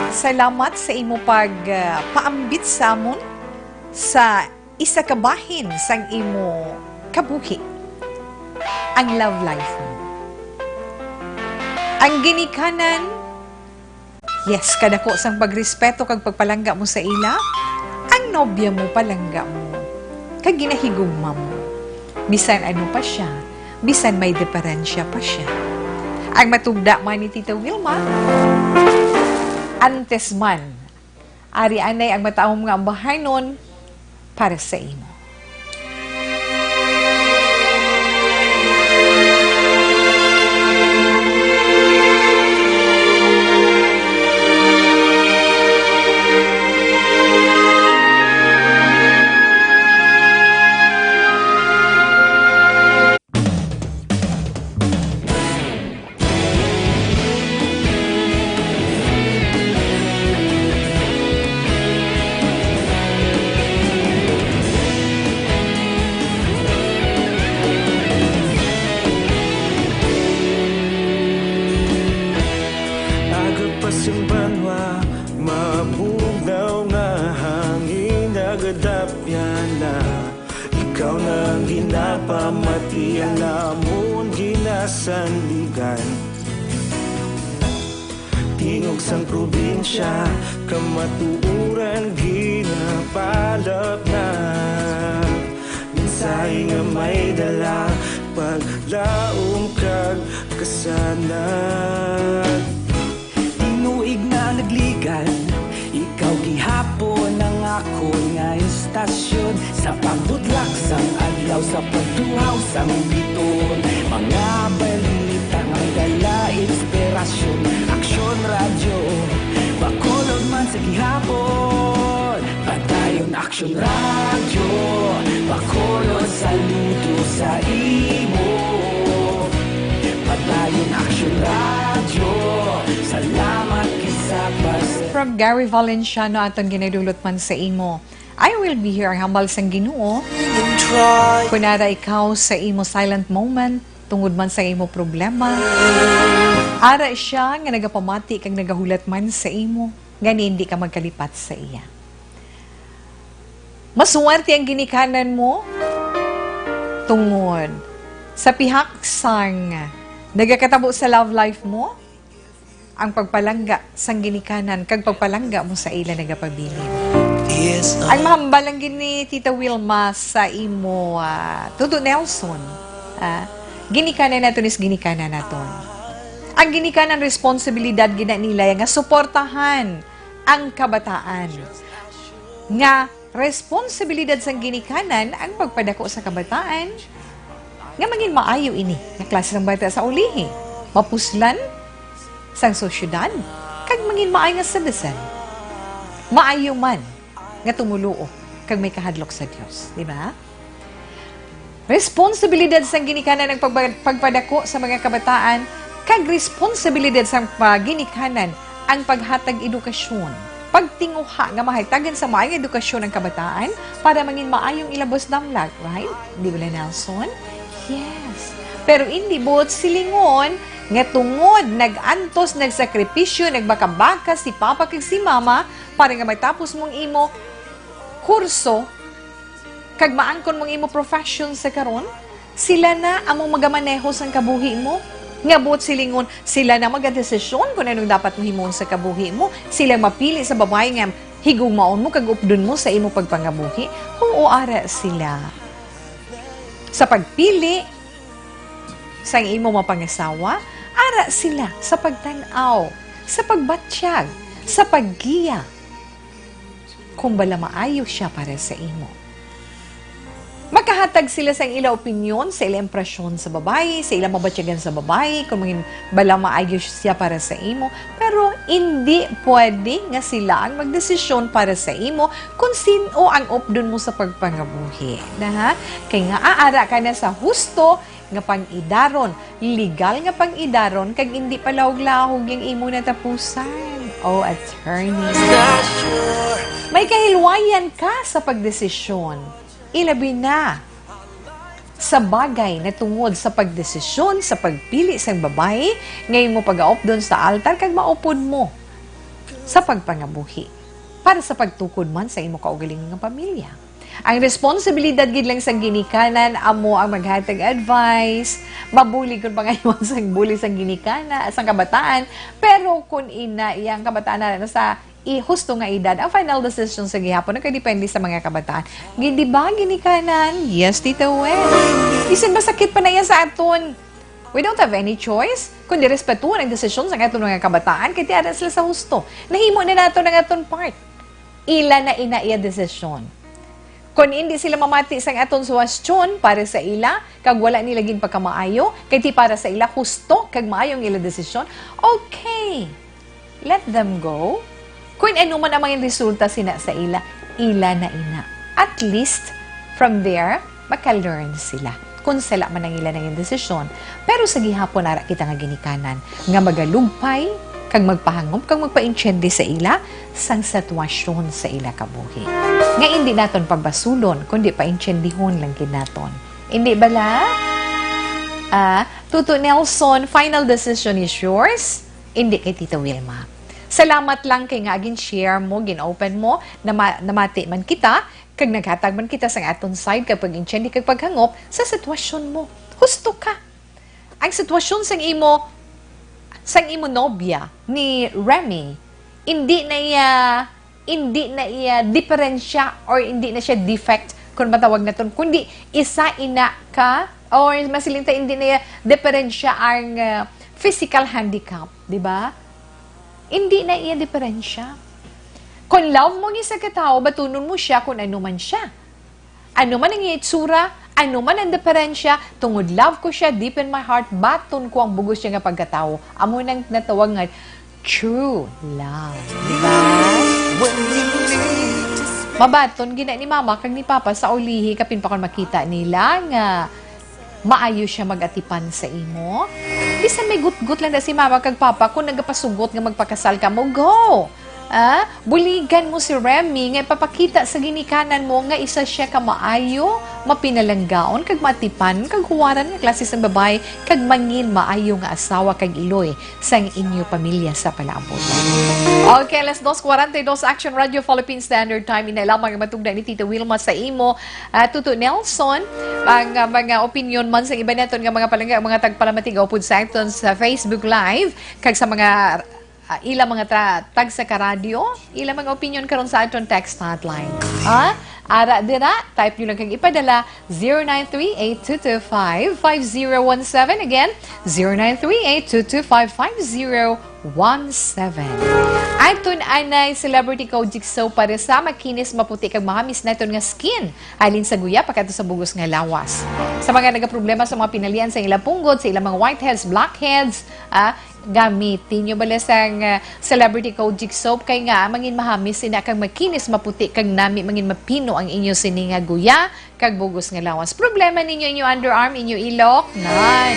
salamat sa imo pag, ah, paambit sa amon sa isa ka bahin sang imo kabuhi, ang love life mo. Ang ginikanan, yes, kadako sang pagrespeto kag pagpalangga mo sa ila, ang nobya mo palangga mo, kag ginahigugma mo. Bisan ano pa sia, bisan may diferensya pa sia. Ang matugda man ni Tita Wilma, antes man, ari anay ang mataom nga ambahanon para sa imo. Agod pa sing banwa, mabugnaw nga hangin, nagadapyan na. Ikaw na ang ginapamati, ang amon ginasandigan. Tingog sang probinsya, kamatuoran ginapalapnat. Mensahe nga may dala, paglaom kag kasanag. Tinuig na nagligan, ikaw gihapon ang akon nga istasyon. Sa pagbudlak sang adlaw, sa pagtuhaw sang biton, mga balita nga dala inspirasyon. Aksyon Radyo, Bacolod man sa gihapon. Padayon Aksyon Radyo, Bacolod, saludo sa imo. Padayon Aksyon Radyo, salamat gid sa pag- From Gary Valenciano, aton ginadulot man sa imo. I will be here, ang hambal sang Ginoo. Kun ara ikaw sa imo silent moment, tungod man sa imo problema, ara sia nga nagapamati kag nagahulat man sa imo, nga hindi ka magkalipat sa iya. Masuwerte ang ginikanan mo tungod sa pihak sang nagakatabo sa love life mo, ang pagpalangga sang ginikanan kag pagpalangga mo sa ila nagapabilin. Ang mahambal lang gid ni Tita Wilma sa imo, ah, Tuto Nelson, ah, ginikanan naton is ginikanan naton. Ang ginikanan, responsibilidad gid na nila nga suportahan ang kabataan. Nga responsibilidad sang ginikanan ang pagpadako sa kabataan nga mangin maayo ini nga klase sang bata sa ulihi, mapuslan sang sosyedad, kag mangin maayo nga citizen. Maayo man nga tumoluo kag may kahadlok sa Dios, di ba? Responsibilidad sang ginikanan ang pagba-, pagpadako sa mga kabataan, kag responsibilidad sang pa-, ginikanan ang paghatag edukasyon. Pagtinguha nga mahatagan sa maayong edukasyon ang kabataan para mangin maayong ilabos damlag, right? Di ba, Nelson? Yes. Pero indi buot silingon nga tungod nag-antos, nagsakripisyo, nagbakabaka si Papa kag si Mama para nga matapos mong imo kurso, kag maangkon mong imo profession sa karon, sila na amo magamaneho sang kabuhi mo. Nga buot silingon, sila na magadesisyon kung anong dapat mo himuon sa kabuhi mo. Sila mapili sa babayi nga higugmaon mo kag updon mo sa imo pagpangabuhi. Huo, ara sila. Sa pagpili, sang imo mapangasawa, ara sila sa pagtan-aw, sa pagbatyag, sa paggiya, kung bala maayo siya para sa imo. Makahatag sila sang ila opinyon, sa ila impresyon sa babayi, sa ila mabatyagan sa babayi, kung mangin-, bala maayo siya para sa imo. Pero indi pwede nga sila ang magdesisyon para sa imo kung sin-o ang updon mo sa pagpangabuhi. Na, ha? Kay nga aara ka na sa husto nga pang-idaron, legal nga pang-idaron, kag indi palahog-lahog ang imo natapusan. Oh, attorney. May kahilwayan ka sa pagdesisyon, ilabi na sa bagay na tungod sa pagdesisyon sa pagpili sang babayi nga imo pagaupdon sa altar kag maupod mo sa pagpangabuhi para sa pagtukod man sa imo kaugalingon nga pamilya. Ang responsibilidad gid lang sang ginikanan amo ang maghatag advice. Mabulig kung pangayuan sang bulig sang ginikana, sang kabataan. Pero kung ina, iyang kabataan na, na sa i-, husto nga edad, ang final decision sa gihapon nagkadepende sa mga kabataan. Gid, di ba, ginikanan? Yes, Tita Wen. Bisan masakit pa na iya sa aton, we don't have any choice kundi respetuhon ang desisyon sa aton mga kabataan, kay tiada sila sa husto. Nahimo na nato ang aton part. Ila na ina iya desisyon. Kon indi sila mamati sang aton suwestyon para sa ila, kag wala nila ginpagkamaayo, kay ti para sa ila husto kag maayo ang ila desisyon, okay, let them go. Kon ano man ang mga resulta sina sa ila, ila na ina. At least, from there, maka-learn sila kung sala man ang ila nangin desisyon. Pero sa gihapon, ara kita nga ginikanan nga magalugpay kag magpahangop kag magpaintiende sa ila sang sitwasyon sa ila kabuhi. Nga indi naton pagbasulon, kundi paintiendihon lang gid naton. Indi bala? Ah, Tuto Nelson, final decision is yours. Indi kay Tita Wilma. Salamat lang kay nga gin-share mo, gin-open mo, nama-, namati man kita, kag naghatag man kita sang aton side kag pag-intindi kag paghangop sa sitwasyon mo. Husto ka. Ang sitwasyon sang imo, sang imo nobya ni Remy, indi na iya, indi na iya diferensya or indi na siya defect, kung matawag naton, kundi isa ina ka, or masiling ta, indi na iya diferensya ang, ah, physical handicap, di ba? Indi na iya diferensya. Kon love mo ang isa ka tawo, batunon mo siya kon ano man siya. Ano man ang iya itsura, ano man ang diferensya, tungod love ko siya, deep in my heart, baton ko ang bug-os niya nga pagkatawo. Amo nang natawag nga true love. Di ba? Mabaton gina ni mama kag ni papa sa ulihi, kapin pa kon makita nila nga maayo siya mag-atipan sa imo. Bisan may gutgot lang na si mama kag papa, kung nagapasugot nga magpakasal ka mo, go! Ah, buligan mo si Remy nga ipapakita sa ginikanan mo nga isa siya ka maayo, mapinalanggaon, kag maatipan, kag huwaran nga klase sang babayi, kag mangin maayo nga asawa kag iloy sang inyo pamilya sa palaabuton. Okay, alas dos cuarenta y dos, Action Radio Philippine Standard Time. Ina lamang ang matugna ni Tita Wilma sa imo, ah, Tuto Nelson. Ang, ah, mga opinyon man sa iba naton nga mga palangga, mga tagpalamati, gaupod sa aton sa Facebook Live, kag sa mga, ah, ila mga tra-, tagsa ka radyo, ila mga opinyon karon sa aton text hotline. Ah, ara dira, type nyo lang kag ipadala, zero nine three eight two two five five zero one seven. Again, zero nine three eight two two five five zero one seven. Aton anay Celebrity Kojic Soap para sa makinis, maputi, kag mahamis naton nga skin. Halin sa guya, pakadto sa bugos nga lawas. Sa mga nagaproblema sa mga pinalian sa ila punggod, sa ila mga whiteheads, blackheads, ah, gamitin nyo bala sang, ah, Celebrity Kojic Soap, kay nga mangin mahamis sina kag makinis, maputi, kag nami mangin mapino ang inyo sini nga guya kag bugos nga lawas. Problema ninyo inyo underarm, inyo ilok? Nan.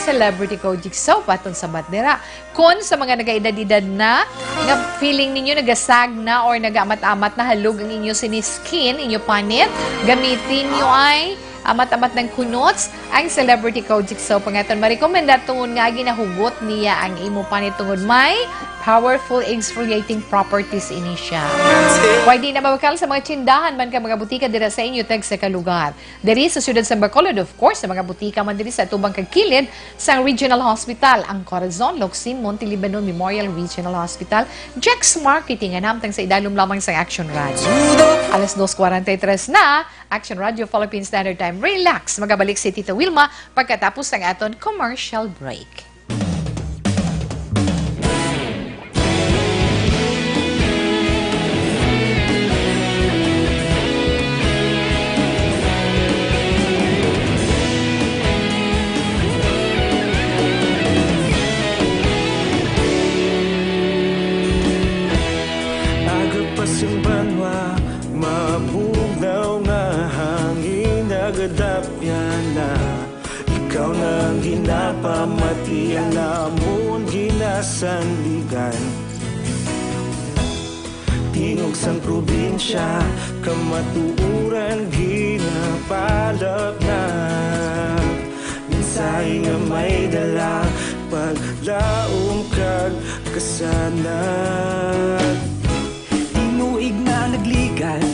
Celebrity Kojic Soap aton sabat dira. Kon sa mga nagaedad-edad na, nga feeling ninyo nagasag na or nagaamat-amat na halog ang inyo sini skin, inyo panit, gamitin nyo ay amat-amat ng kunots ang Celebrity Kojic Soap nga aton marekomenda tungod nga ginahugot niya ang imo panit tungod may powerful exfoliating properties ini siya. Pwede na mabakal sa mga tindahan man kag mga butika dira sa inyo tagsa ka lugar. Diri sa siyudad sa Bacolod, of course, sa mga butika man diri sa atubang kag kilid sang Regional Hospital, ang Corazon, Locsin, Monte Libanon Memorial Regional Hospital, Jex Marketing, nga nahamtang sa idalom lamang sang Action Radio. Alas dos cuarenta y tres na, Action Radio Philippine Standard Time. Relax. Magabalik si Tita Wilma pagkatapos ng aton commercial break. Aga pa sing banwa, mabugnaw nga hangin nagadapyan na. Ikaw na ang ginapamati, ang amon ginasandigan. Tingog sang probinsya, kamatuoran ginapalapnag. Mensahe nga may dala, paglaom kag kasanag. Tinuig nga nagligan,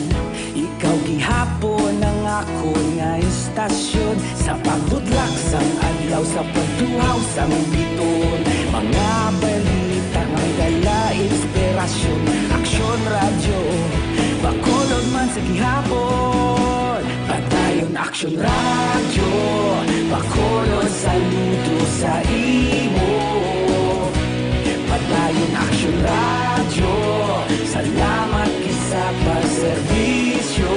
ikaw gihapon ang akon nga istasyon. Sa paghudlak sang adlaw, sa pagtuhaw sang biton, mga balita nga may dala inspirasyon. Aksyon Radyo, Bacolod man sa gihapon. Padayon Aksyon Radyo, Bacolod, saludo sa imo. Padayon Aksyon Radyo, salamat gid sa pagserbisyo.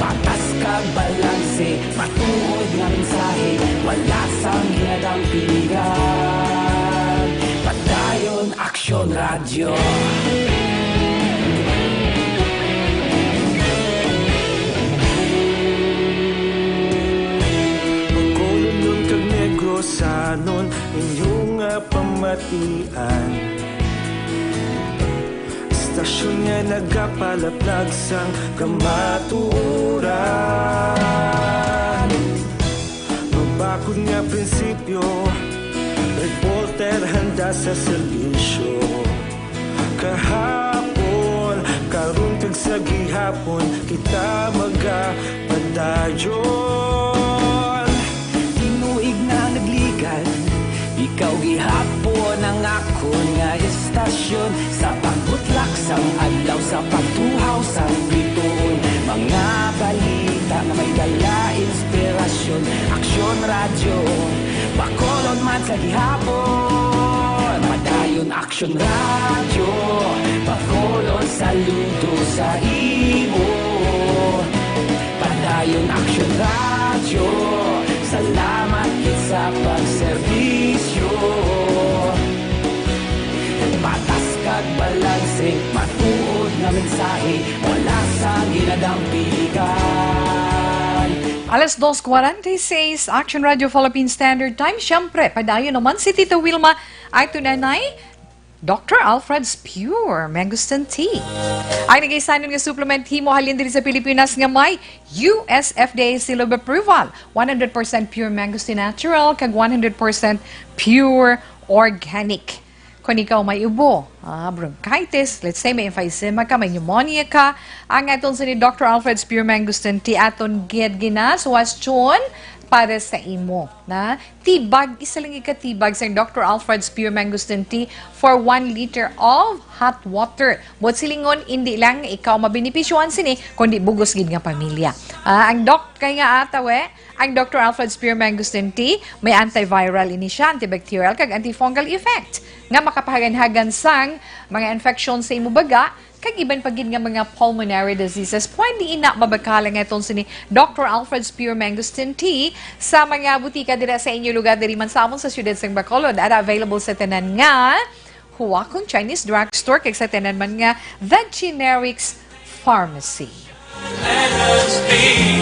Patas kag balanse, matuod nga mensahe, wala sang ginadampigan. Padayon Aksyon Radyo. Bacolodnon kag Negrosanon, inyo nga pamatian. Istasyon nga nagapalaplag sang kamatuoran. Mabakod nga prinsipyo, reporter handa sa serbisyo. Kahapon, karon kag sa gihapon, kita magapadayon. Tinuig nga nagligan, ikaw gihapon ang akon nga istasyon. Sa pagbutlak sang adlaw, sa pagtuhaw sang bituon, mga balita nga may dala inspirasyon. Aksyon Radyo, Bacolod man sa gihapon. Padayon Aksyon Radyo, Bacolod, saludo sa imo. Padayon Aksyon Radyo, salamat gid sa pagserbisyo. Patas kag balanse, matuod nga mensahe, wala sang ginadampigan. Alas dos cuarenta y seis, Action Radio Philippine Standard Time. Siyempre, padayon naman si Tita Wilma. Ato na nay Doctor Alfred's Pure Mangosteen Tea. Ang nagaisanon nga supplement himo halin diri sa Pilipinas nga may U S F D A seal of approval, one hundred percent pure mangosteen natural, kag one hundred percent pure organic. Kung ikaw may ubo, ah, bronchitis, let's say may emphysema ka, may pneumonia ka, ang aton sini Doctor Alfred's Pure Mangosteen Tea aton gid ginaswasyon para sa imo, na tibag, isa lang ikatibag sang Doctor Alfred's Pure Mangosteen Tea for one liter of hot water. Buot silingon, indi lang ikaw mabenepisyohan sini, kundi bugos gid nga pamilya. Ah, ang doc kay nga ataw eh, ang Doctor Alfred's Pure Mangosteen Tea, may antiviral ini siya, antibacterial, kag antifungal effect nga makapahaganhagan sang mga infection sa imo baga, kag iban pa gid nga mga pulmonary diseases. Pwede ina mabakal ang aton sini Doctor Alfred's Pure Mangosteen Tea sa mga butika dira sa inyo lugar, diri man sa amon sa siyudad sang Bacolod. Ara available sa tanan nga Huwakon Chinese Drugstore kag sa tanan man nga The Generics Pharmacy.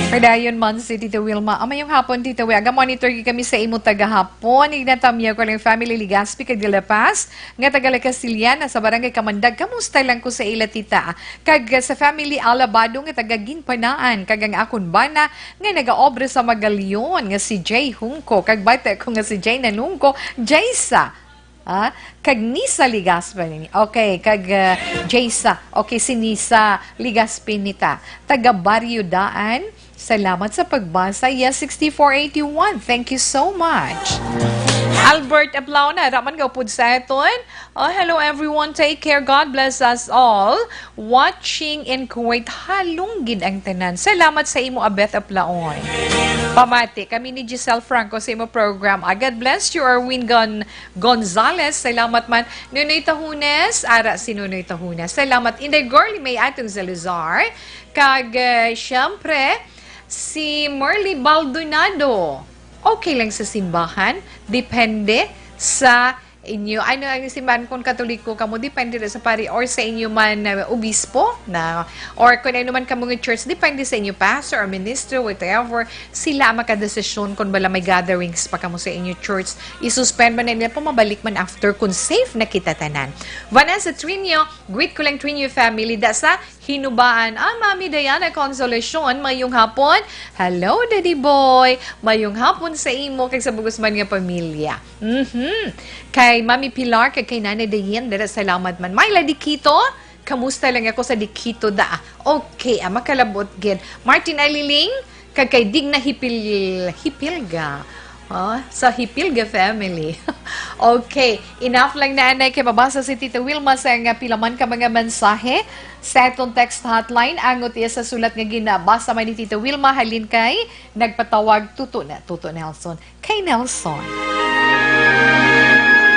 Padayon man si Tita Wilma. Ah, mayong hapon, Tita Wi. Aga-monitor gid kami sa imo tagahapon. Ignatamia ko lang family Legaspi kag de La Paz, nga taga La Castellana sa Barangay Kamandag. Kamusta lang ko sa ila, Tita? Kag sa family Alabado nga taga Ginpanaan, kag ang akon bana nga nagaobra sa Magalion nga si Jay Hungko, kag bata ko nga si Jay Nanungko, Jaysa. Ah, kag Nisa Legaspi ni. Okay, kag, ah, Jaysa. Okay, si Nisa Legaspi nita. Taga Barrio Daan. Salamat sa pagbasa. Yes, sixty-four eighty-one. Thank you so much. Albert Aplaw na raman nga upod sa aton. Oh, hello everyone. Take care. God bless us all. Watching in Kuwait. Halong gid ang tanan. Salamat sa imo, Abeth Aplaon. Pamati kami ni Giselle Franco sa imo program. Ah, God bless you, Erwin Gon Gonzalez. Salamat man. Nunoy Tahunes. Ara si Nunoy Tahunes. Salamat. Inday Girly May atong Salazar. Kag, eh, syempre, si Merly Baldonado. Okay lang sa simbahan. Depende sa inyo. Ano ang simbahan, kung Katoliko kamo, depende ra sa pari or sa inyo man, uh, obispo na, or kung ano man kamo nga church, depende sa inyo pastor or minister, whatever. Sila ang makadesisyon kung bala may gatherings pa kamo sa inyo church. Isuspend man na nila pa, mabalik man after kung safe na kita tanan. Vanessa Trinio, greet ko lang Trinio family da sa Hinubaan. Ah, Mami Diana Consolacion, mayong hapon. Hello, Daddy Boy. Mayong hapon sa imo kag sa bugos man nga pamilya. Mhm. Kay Mami Pilar kag kay Nanay Dayen, dira salamat man. Myla Dikito, kamusta lang ako sa Dikito da? Okay, ah, makalabot gid. Martin Aliling, kag kay Digna Hipil-, Hipilga. Oh, sa Hipilga family. Okay, enough lang na anay kay mabasa si Tita Wilma sa nga pila man ka mga mensahe sa atong text hotline. Angot iya sa sulat nga ginabasa man ni Tita Wilma halin kay nagpatawag Tuto na, Tuto Nelson. Kay Nelson.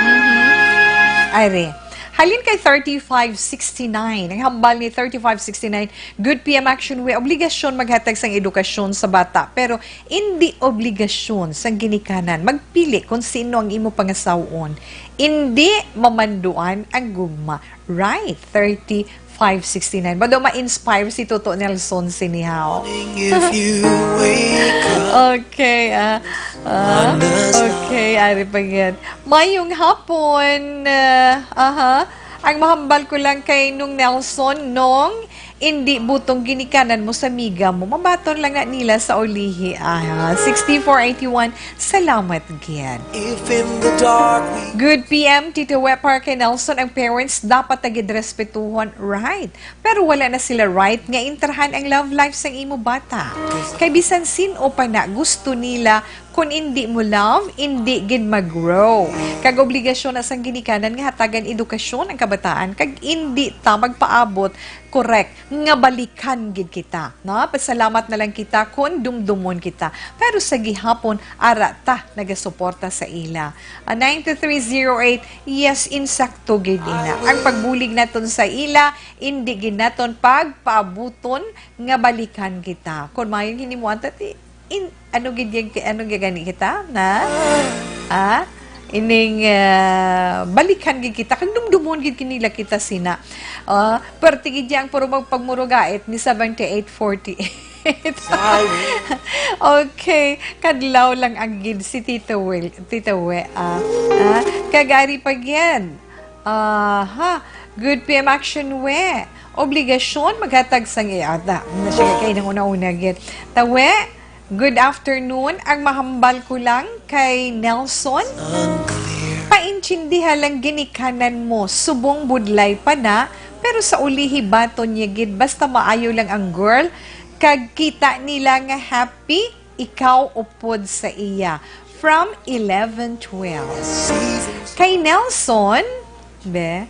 Mhm. Ari. Halin kay thirty-five sixty-nine. Ang hambal ni thirty-five sixty-nine, Good P M Action Way, obligasyon maghatag sang edukasyon sa bata, pero indi obligasyon sang ginikanan. Magpili kung sino ang imo pangasawon. Indi mamanduan ang gugma. Right, thirty-five sixty-nine. Bado ma-inspire si Toto Nelson sinihaw. Morning if you wake up Okay, ah, ah, on the okay, ari pa gid. Mayong hapon. Ah, aha. Ang mahambal ko lang kay Nung Nelson, Nong, indi butong ginikanan mo sa miga mo. Mabaton lang na nila sa ulihi. Ah, sixty-four eighty-one. Salamat gid. If in the dark we Good P M, Tito Wepar kay Nelson, ang parents dapat na gid respetuhon, right? Pero wala na sila right nga intrahan ang love life sang imo bata. Kay bisan sin-o pa na gusto nila, kun indi mo love, indi gid mag-grow. Kag obligasyon na sang ginikanan nga hatagan edukasyon ang kabataan, kag indi ta magpaabot, correct, nga balikan gid kita, no? Pasalamat na lang kita kun dumdumon kita. Pero sa gihapon, ara ta nagasuporta sa ila. Ah, nine two three zero eight, yes, insakto gid ina. Ang pagbulig naton sa ila, indi gid naton pagpaabuton nga balikan kita. Kun maayong hinimuan ta, ti-, in, ano gid yan, ano gid gani kita na? Ah? Ining, ah, balikan gid kita, kag dumdumon gid kinila kita sina. Ah, perti gid yang puro magpagmurugait ni seventy-eight forty-eight. Okay, kadlaw lang ang gid si Tito Will, Tito We, ah, ah, kag ari pa gid. Aha, Good P M Action We. Obligasyon maghatag sang iada. Na siya kay nang una-una gid. Tawe, good afternoon. Ang mahambal ko lang kay Nelson. Paintindiha lang ginikanan mo. Subong budlay pa na, pero sa ulihi baton niya gid. Basta maayo lang ang girl, kag kita nila nga happy, ikaw upod sa iya. From eleven twelve. Kay Nelson, be,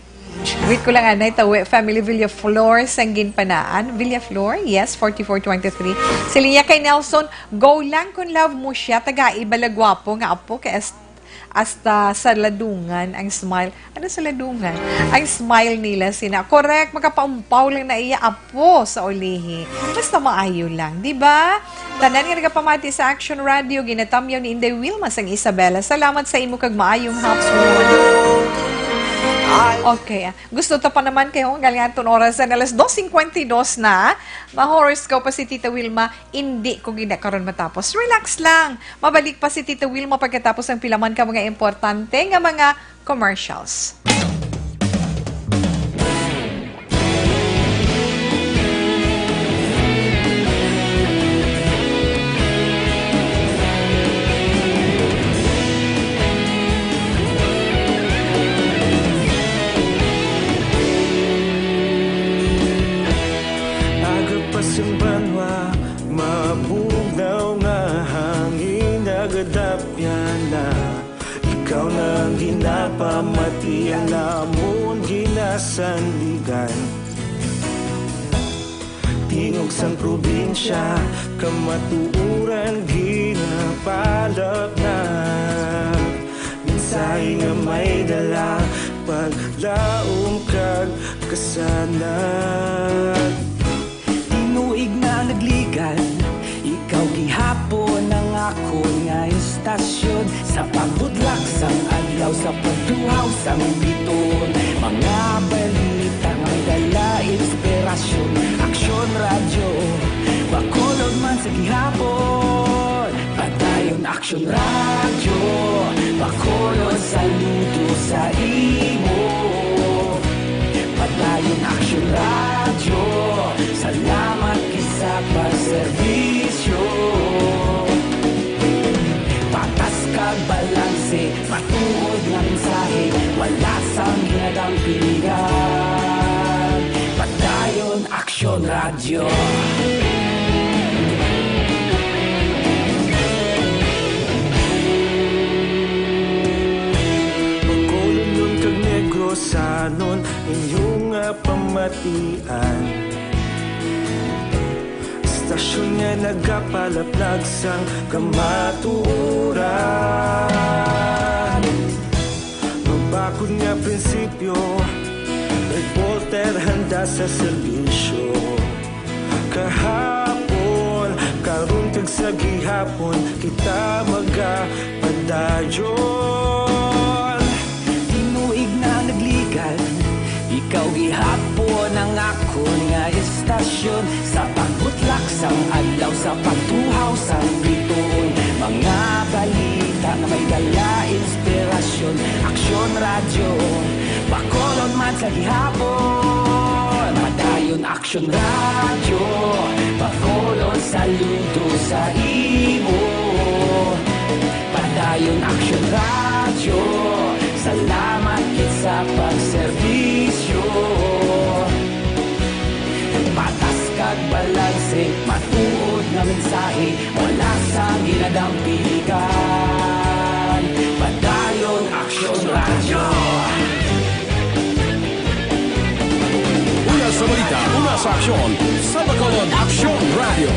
wait ko lang, anay, tawi, family Villaflor, sang Ginpanaan. Villaflor, yes, forty-four twenty-three. Sila niya kay Nelson, go lang kung love mo siya, taga ibalagwapo nga apo, kay as-, hasta sa ladungan ang smile. Ano sa ladungan? Ang smile nila sina. Correct, makapaumpaw lang na iya apo sa ulihi. Basta maayo lang, di ba? Tanan nga nagapamati sa Action Radio, ginatamyaw ni Inday Wilma sang Isabela. Salamat sa imo kag maayong hapon. Okay, ah. Gusto ta pa naman kayo, hanggang aton oras na alas dos cincuenta y dos na. Ma-horoscope pa si Tita Wilma, hindi ko gina karon matapos. Relax lang. Mabalik pa si Tita Wilma pagkatapos ang pila man ka mga importante nga mga commercials. Aga pa sing banwa, mabugnaw nga hangin, nagadapyan na. Ikaw sandigan. Tingog sang probinsya, kamatuoran ginapalapnag. Mensahe nga may dala, paglaom kag kasanag. Tinuig na nagligad, ikaw gihapon ang akon nga istasyon. Sa pagbudlak sang adlaw, sa pagtuhaw sang biton, mga balita nga may dala inspirasyon. Aksyon Radyo, Bacolod man sa gihapon. Padayon Aksyon Radyo, Bacolod, saludo sa imo. Padayon Aksyon Radyo, salamat gid sa pagserbisyo. Patas kag balanse, matuod nga mensahe, wala sang ginadampingan. Padayon Aksyon Radyo. Bacolodnon kag Negrosanon, inyo nga pamatian. Istasyon nga nagapalaplag sang kamatuoran. Mabakod nga prinsipyo, reporter handa sa serbisyo. Kahapon, karon kag sa gihapon, kita magapadayon. Tinuig na nagligad, ikaw gihapon ang akon nga istasyon. Sa pagbutlak sang adlaw, sa pagtuhaw sang bituon, mga balita nga may dala inspirasyon. Aksyon Radyo, Bacolod man sa gihapon. Padayon Aksyon Radyo, Bacolod, saludo sa imo. Padayon Aksyon Radyo, salamat gid sa pagserbisyo. Patas kag balanse, matuod nga mensahe, wala sang ginadampingan. Padayon Aksyon Radyo. Una sa balita, una sa aksyon, sa Bacolod Aksyon Radyo.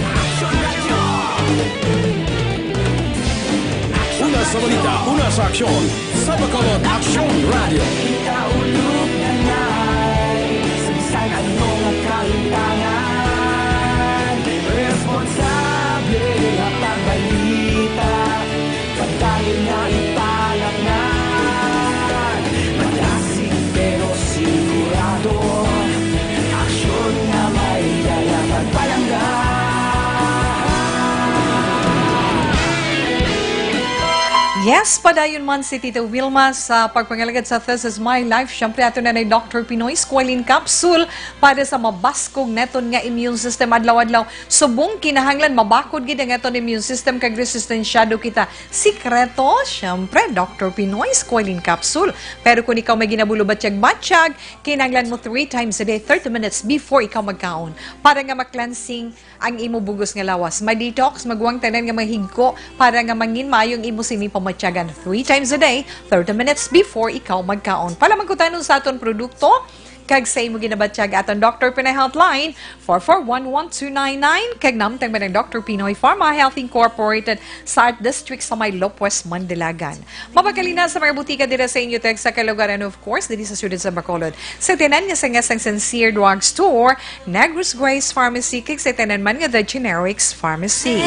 Una sa balita, una sa aksyon, sa Bacolod Aksyon Radyo. Ikaulog na nay, sa bisan ano nga kahintangan, responsable nga pagbalita, padayon nga ipalapngan. Madasig pero sigurado, aksyon nga may dala pagpalangga. Yes, padayon man si Tita Wilma sa pagpangalagad sa This Is My Life. Siyempre, ato na ni Doctor Pinoy Squalene Capsule para sa mabaskog naton nga immune system adlaw-adlaw. Subong kinahanglan mabakod gid ang aton immune system kag resistensyado kita. Sikreto, siyempre, Doctor Pinoy Squalene Capsule. Pero kung ikaw may ginabulo batyag-batyag, kinahanglan mo three times a day, thirty minutes before ikaw magkaon, para nga ma-cleansing ang imo bugos nga lawas. Ma-detox, magwang tanan nga mga higko para nga mangin maayo ang imo sini pamatyagan three times a day, thirty minutes before ikaw magkaon. Para magkutanon sa aton produkto, kag sa imo ginabatyag aton Doctor Pinay Healthline, four four one one two nine nine, kag namtang man ang Doctor Pinoy Pharma Health Incorporated sa Art District sa may Lopez, Mandilagan. Mabakal ina sa mga butika dira sa inyo, tag sa kalugaran, of course, diri sa siyudad sa Bacolod. Sa tanan nga sanga sang Sincere Drug Store, Negros Grace Pharmacy, kag sa tanan man nga The Generics Pharmacy.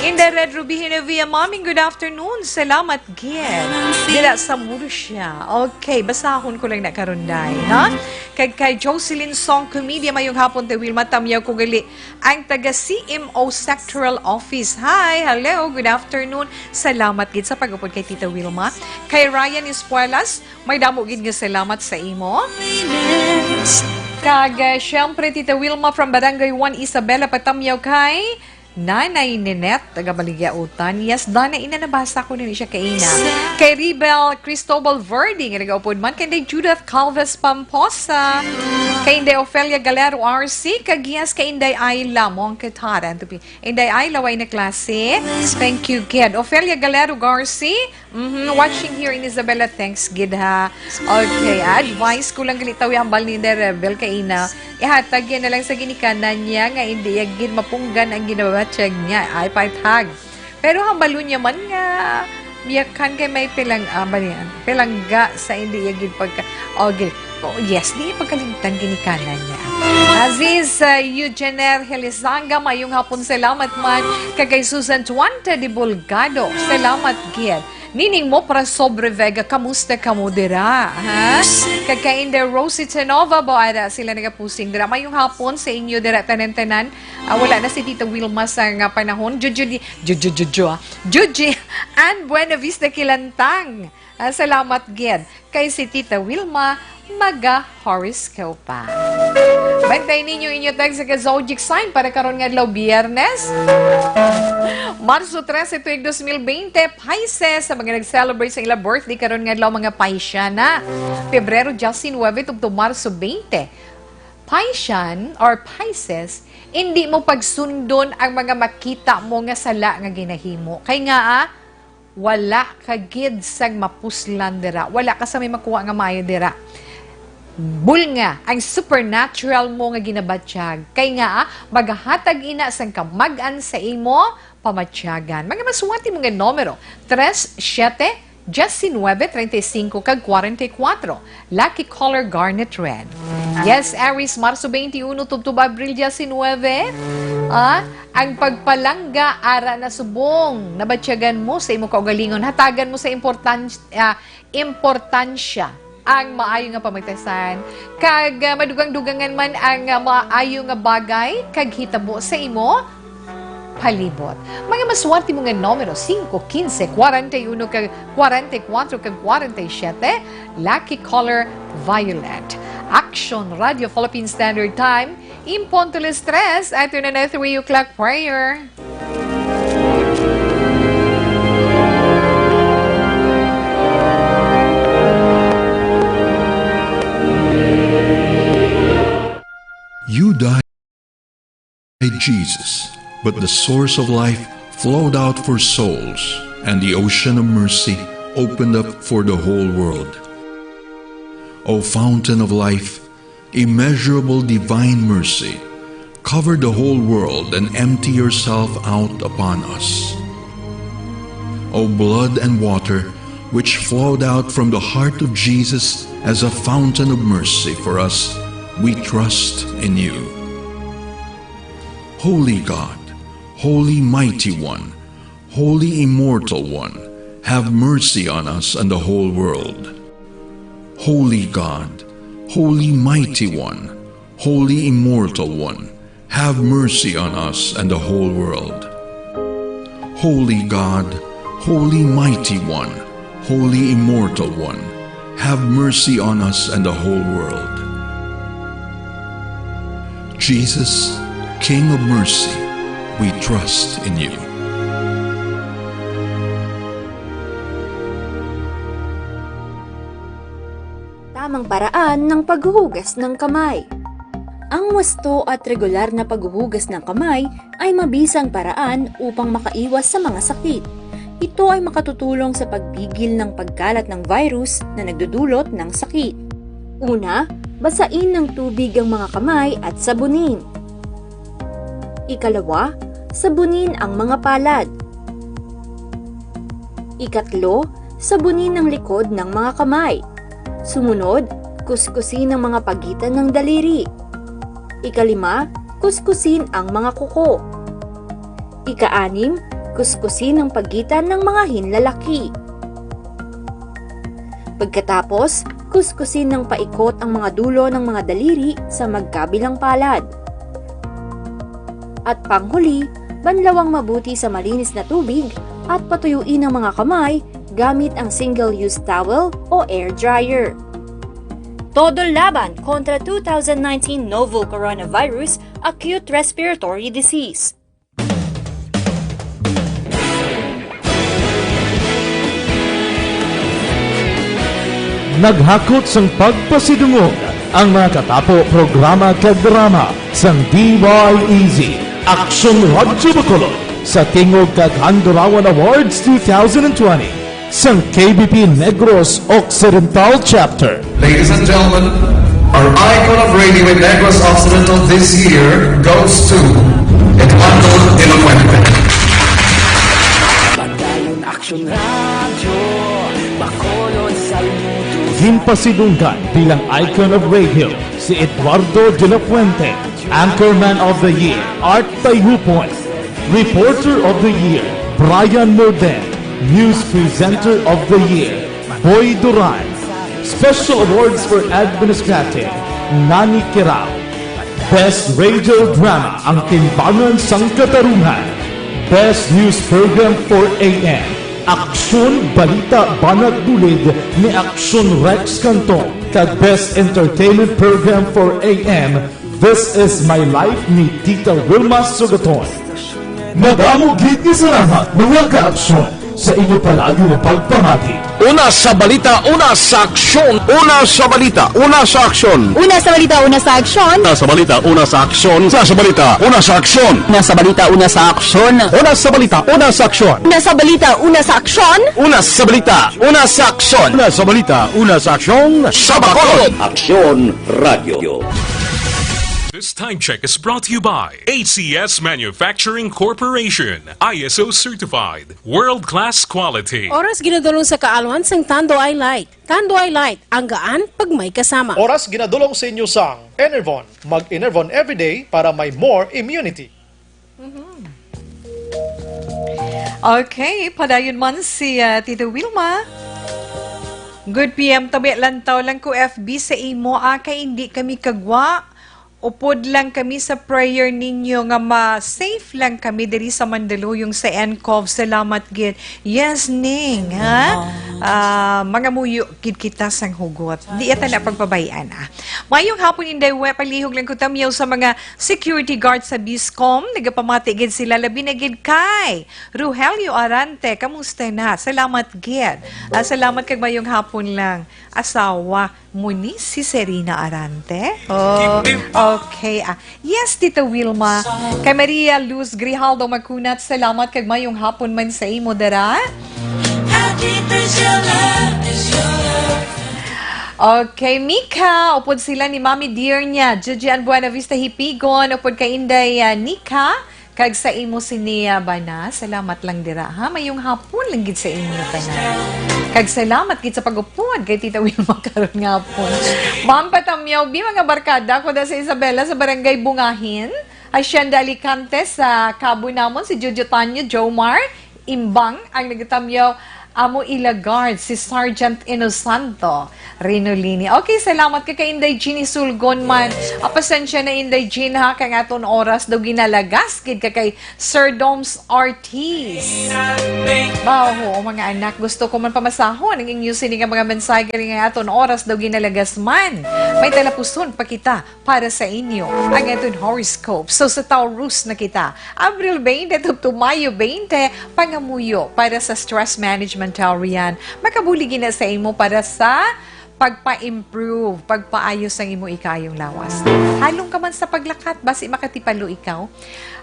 Inday Red Ruby Hinavia, Maming, good afternoon. Salamat gid. Dira sa Murcia. Okay, basahon ko lang na karon, day, ha? Kag kay Jocelyn Song Comedia, mayong hapon, Te Wilma, tamyaw ko gali ang taga C M O Sectoral Office. Hi, hello, good afternoon. Salamat gid sa pag-upod kay Tita Wilma. Kay Ryan Espuelas, may damo gid nga salamat sa imo. Kag, eh, syempre, Tita Wilma from Barangay one Isabela, patamyaw kay Nanay Ninette, taga Baligya, Otan. Yes, Dana, ina, nabasa ko na ni siya kaina. Kay Ribel Cristobal Verde, nga nagaupod man. Kay Inday Judith Calves Pamposa. Kay Inday Ofelia Galero R C. Kag yes, kay Inday Ayla Mongketara. Inday Ayla, way na klase. Thank you, kid. Ofelia Galero Garci, Mhm, watching here in Isabela, thanks gid ha. Okay, advice ko lang gali tawi hambal ni Inday Rebel kay ina. Ihatag yan na lang sa ginikanan niya nga hindi ya gid mapunggan ang ginabatyag niya. Ay, paithag. Pero hambalon niya man nga biyakan kay may pilang, ah, ba niya? Pilangga sa hindi ya gid pagka, oh, gid. Oh, yes, di pagkalimtan ginikanan niya. Aziz, ah, Eugener Helizanga, mayong hapon, salamat man. Kagay Susan Tuante de Bulgado, salamat gid. Nining Mopra Sobre Vega, kamusta kamo dira? Ha? Kag kay Inday Rosie Tenova, Boada, sila nagapusing dira. Mayong hapon sa inyo dira, tanan-tanan. Ah, wala na si Tita Wilma sa nga panahon. Juju di, Juju, Juju, ah. Juji and Buena Vista Kilantang. Ah, salamat gid kay si Tita Wilma maga-horoscope pa. Bantay ninyo inyo tag sa ka zodiac sign para karon nga adlaw, Biyernes, Marso trese, tuig dos mil bente, Pisces, sa mga nag-celebrate sa ila birthday karon nga adlaw, mga Paisiana. Pebrero diecinuebe tubtob Marso bente, Piscean or Pisces, hindi mo pagsundon ang mga makita mo nga sala nga ginahimo. Kay nga, ah, wala ka gid sang mapuslan dira. Wala ka sa may makuha nga maayo dira. Bulnga ang supernatural mo nga ginabatyag. Kay nga, ah, magahatag ina sang kamag-an sa imo pamatyagan. Mga maswati mo nga numero, tres siete, diecinuebe, treinta y cinco, kag cuarenta y cuatro. Lucky color, garnet red. Yes, Aries, Marso twenty-one tubtob Abril diecinuebe. Ah, ang pagpalangga ara na subong nabatyagan mo sa imo kaugalingon. Hatagan mo sa importans-, ah, importansya ang maayo nga pamatisan, kag, ah, madugang-dugangan man ang, ah, maayo nga bagay kag hitabo sa imo palibot. Mga maswerte mo nga numero, singko, kinse, kwarenta y uno, kag kwarenta y kuwatro, kag kwarenta y siyete, lucky color, violet. Action Radio Philippine Standard Time, imponto las tres, ato na na three o'clock prayer. You died, Jesus, but the source of life flowed out for souls, and the ocean of mercy opened up for the whole world. O fountain of life, immeasurable divine mercy, cover the whole world and empty yourself out upon us. O blood and water, which flowed out from the heart of Jesus as a fountain of mercy for us, we trust in you. Holy God, Holy Mighty One, Holy Immortal One, have mercy on us and the whole world. Holy God, Holy Mighty One, Holy Immortal One, have mercy on us and the whole world. Holy God, Holy Mighty One, Holy Immortal One, have mercy on us and the whole world. Jesus, King of mercy, we trust in you. Tamang paraan ng paghuhugas ng kamay. Ang wasto at regular na paghuhugas ng kamay ay mabisang paraan upang makaiwas sa mga sakit. Ito ay makatutulong sa pagpigil ng pagkalat ng virus na nagdudulot ng sakit. Una, basain ng tubig ang mga kamay at sabunin. Ikalawa, sabunin ang mga palad. Ikatlo, sabunin ang likod ng mga kamay. Sumunod, kuskusin ang mga pagitan ng daliri. Ikalima, kuskusin ang mga kuko. Ikaanim, kuskusin ang pagitan ng mga hinlalaki. Pagkatapos, kuskusin ng paikot ang mga dulo ng mga daliri sa magkabilang palad. At panghuli, banlawang mabuti sa malinis na tubig at patuyuin ang mga kamay gamit ang single-use towel o air dryer. Todo laban kontra two thousand nineteen novel coronavirus acute respiratory disease. Naghakot sang pagpasidungog ang mga katapo, programa kag drama sang D Y E Z, Aksyon Radyo Bacolod, sa Tingog kag Handurawan Awards two thousand twenty. sang K B P Negros Occidental Chapter. Ladies and gentlemen, our icon of radio in Negros Occidental this year goes to Eduardo de la Fuente. Padayon Aksyon Radyo, Bacolod, Salud. Ginpasidunggan bilang icon of radio si Eduardo de la Fuente, Anchorman of the Year, Art Tayhupon, Reporter of the Year, Brian Morden, News Presenter of the Year, Boy Duran, Special Awards for Administrative, Nani Kirao, Best Radio Drama, Ang Timbangan sang Katarungan, Best News Program four A M, Aksyon Balita Banat Bulid ni Aksyon Rex Cantong, kag Best Entertainment Program four A M, This Is My Life ni Tita Wilma Sugaton. Madamo gid nga salamat, mga ka-aksyon, sa inyo palagi nga pagpamati. Una sa balita, una sa aksyon. Una sa balita, una sa aksyon. Una sa balita, una sa aksyon. Una sa balita, una sa aksyon. Una sa balita, una sa aksyon. Una sa balita, una sa aksyon. Una sa balita, una sa aksyon. Una sa balita, una sa aksyon. Una sa balita, una sa aksyon. Una sa balita, una sa aksyon. Sa Bacolod. Aksyon Radio. This time check is brought to you by A C S Manufacturing Corporation, I S O certified, world-class quality. Oras ginadulong sa kaalwan sang Tanduay Light. Tanduay Light, ang gaan pag may kasama. Oras ginadulong sa inyo sang Enervon. Mag-Enervon everyday para may more immunity. Okay, padayon man si ah, Tito Wilma. Good P M, tabi lantaw lang ko F B sa imo, ah, kay hindi kami kagwa. Upod lang kami sa prayer ninyo nga ma-safe lang kami diri sa Mandaluyong sa N C O V. Salamat gid. Yes, Ning, ha? Ah, mangamuyo gid kita sang hugot. Di ata na pagpabayaan, ah. Mayong hapon, Inday We, palihog lang ko tamyaw sa mga security guard sa BISCOM. Nagapamati gid sila, labi na gid kay Rogelio Arante. Kamusta na? Salamat gid. Ah, salamat kag mayong hapon lang. Asawa mo ni si Serena Arante? Oh, okay. Ah, yes, Tita Wilma. Kay Maria Luz Grijaldo Magkunat, salamat kag mayong hapon man sa imo, dara. Okay, Mika, upod sila ni Mami Dear niya, Jujian Buenavista Hipigon, upod kay Inday ah, Nika, kag sa imo sini ah, Bana. Salamat lang dira, ha? Mayong hapon lang gid sa inyo tanan. Kag salamat gid sa pag-upod kay Tita Wilma karon nga hapon. Ma'am Patamyaw, bi mga barkada, ako da sa Isabela sa Barangay Bungahin, Hacienda Alicante, sa Cabo namon, si Jojo Tanyo, Jomar, Imbang ang nagatamyaw amo ila guard, si Sergeant Inosanto Rinolini. Okay, salamat ka kay Inday Jean Sulgon man. Ah, pasensya na, Inday Jean, ha, kay ang aton oras daw ginalagas gid ka kay Sir Doms Ortiz. Baho, mga anak, gusto ko man pamasahon ang inyo sini nga mga mensahe kay ang aton oras daw ginalagas man. May talapuson pa kita para sa inyo ang aton horoscope. So, sa Taurus na kita, Abril twenty tubtob Mayo twenty, pangamuyo para sa stress management, Taurian. Makabulig gina sa imo para sa pagpa-improve, pagpaayos sang imo ikayong lawas. Halong ka man sa paglakat, basi makatipalo ikaw.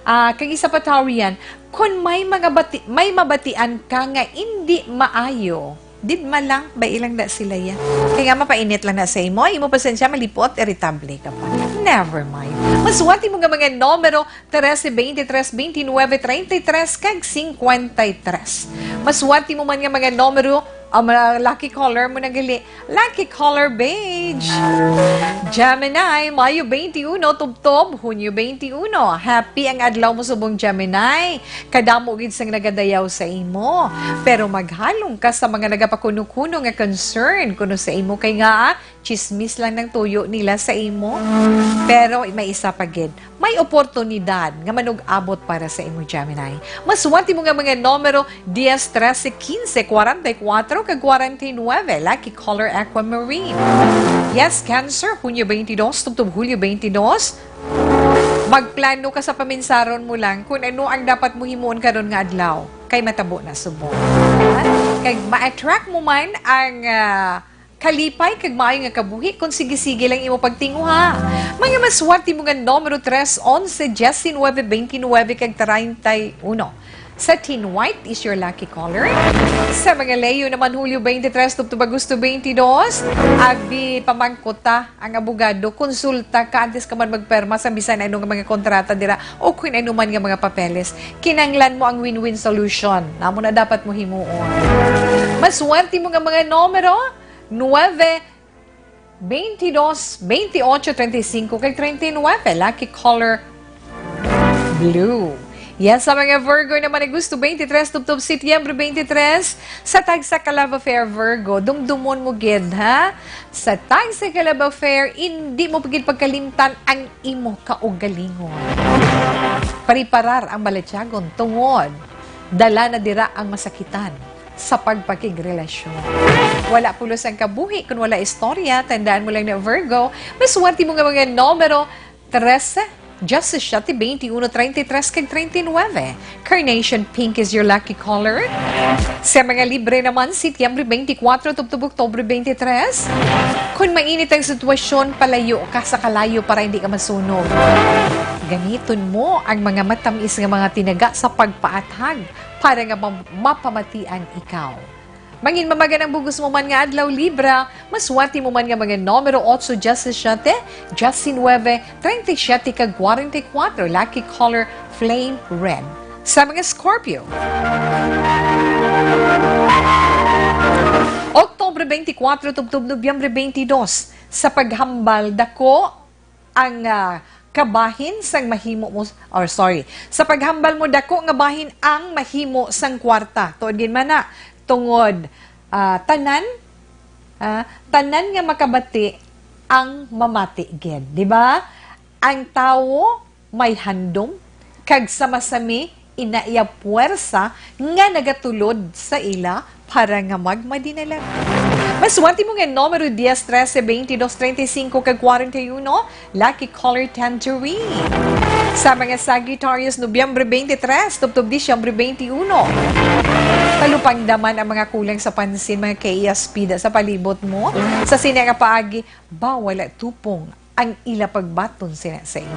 Ah, kag isa pa, Taurian, kung may mga bati-, may mabatian ka nga indi maayo, didma lang, bai lang na sila ya. Kay nga mapainit lang na sa imo, imo pasensya, malipot, irritable ka pa. Never mind. Masuwat mo nga mga numero, trese, veintitrés, veintinuebe, treinta y tres, kag cincuenta y tres. Masuwat mo man nga mga numero, ang mga lucky caller mo na gali, lucky caller beige. Gemini, Mayo twenty-one, tubtob, Hunyo twenty-one. Happy ang adlaw mo subong Gemini. Kadamo gid sang nagadayaw sa imo. Pero maghalong ka sa mga nagapakuno-kuno nga concern kuno sa imo kay nga, ah, chismis lang nang tuyo nila sa imo. Pero may isa pa gid, may oportunidad nga manug-abot para sa imo, Gemini. Masuwat mo nga mga numero, dies, trese, quince, cuarenta y cuatro, kag cuarenta y nueve. Lucky color aquamarine. Yes, Cancer, Hunyo twenty-dos, tubtob Hulyo twenty-dos. Magplano ka sa paminsaron mo lang kung ano ang dapat mo himuon karon nga adlaw. Kay matabo na subong. Ha? Kag ma-attract mo man ang, ah, kalipay kag maayo nga kabuhi kung sige-sige lang imo pagtinguha. Mga masuwat mo nga numero, tres, onse, diecinuebe, veintinuebe, kag treinta y uno. Satin white is your lucky color. Sa mga Leo naman, Hulyo twenty-three tubtob Agosto twenty-two, abi, pamangkot ta ang abogado, konsulta ka antes ka man magperma sa bisan ano nga mga kontrata dira o kung ano man nga mga papeles. Kinanglan mo ang win-win solution. Amo na dapat mo himuon. Maswerte mo nga mga numero, nuebe, twenty-dos, twenty-ocho, treinta y cinco, kag treinta y nueve. Lucky color, blue. Yes, sa mga Virgo naman, Agosto twenty-three tubtob Setyembre twenty-three, sa tagsa ka love affair, Virgo, dumdumon mo gid, ha? Sa tagsa ka love affair, hindi mo pa gid pagkalimtan ang imo kaugalingon. Preparar ang balatyagon tungod dala na dira ang masakitan sa pagpakigrelasyon. Wala pulos ang kabuhi kun wala istorya. Tandaan mo lang na, Virgo, maswerte mo nga mga numero, trese, diyasisiete, twenty-uno, treinta y tres, kag treinta y nueve. Carnation pink is your lucky color. Sa mga Libre naman, Setyembre twenty-four tubtob Oktubre twenty-three. Kung mainit ang sitwasyon, palayo ka sa kalayo para hindi ka masunog. Gamiton mo ang mga matamis nga mga tinaga sa pagpaathag para nga ma-, mapamatian ikaw. Mangin mamagan ang bugos mo man nga adlaw, Libra, maswerte mo man nga mga numero, otso, diyasisiete, diyasinuebe, treinta y siete, kag kwarenta y kuwatro. Lucky color, flame red. Sa mga Scorpio, Oktubre twenty-four tubtob Nobyembre twenty-two, sa paghambal, dako ang, ah, kabahin sang mahimo mo, or sorry, sa paghambal mo, dako nga bahin ang mahimo sang kwarta. Tuod gid man na, tungod, ah, tanan, ah, tanan nga makabati ang mamati gid, di ba? Ang tawo may handom, kag sa masami, ina iya puwersa nga nagatulod sa ila para nga magmadinalag. Maswerte mo nga numero, diyes, trese, bente, dos, treinta y cinco, kag kwarenta y uno. Lucky color, tangerine. Sa mga Sagittarius, Nobyembre twenty-three tubtob Disyembre twenty-uno. Talupangda man ang mga kulang sa pansin, mga K S P, da sa palibot mo. Sa sini nga paagi, ba wala tupong ang ila pagbaton sina sa imo.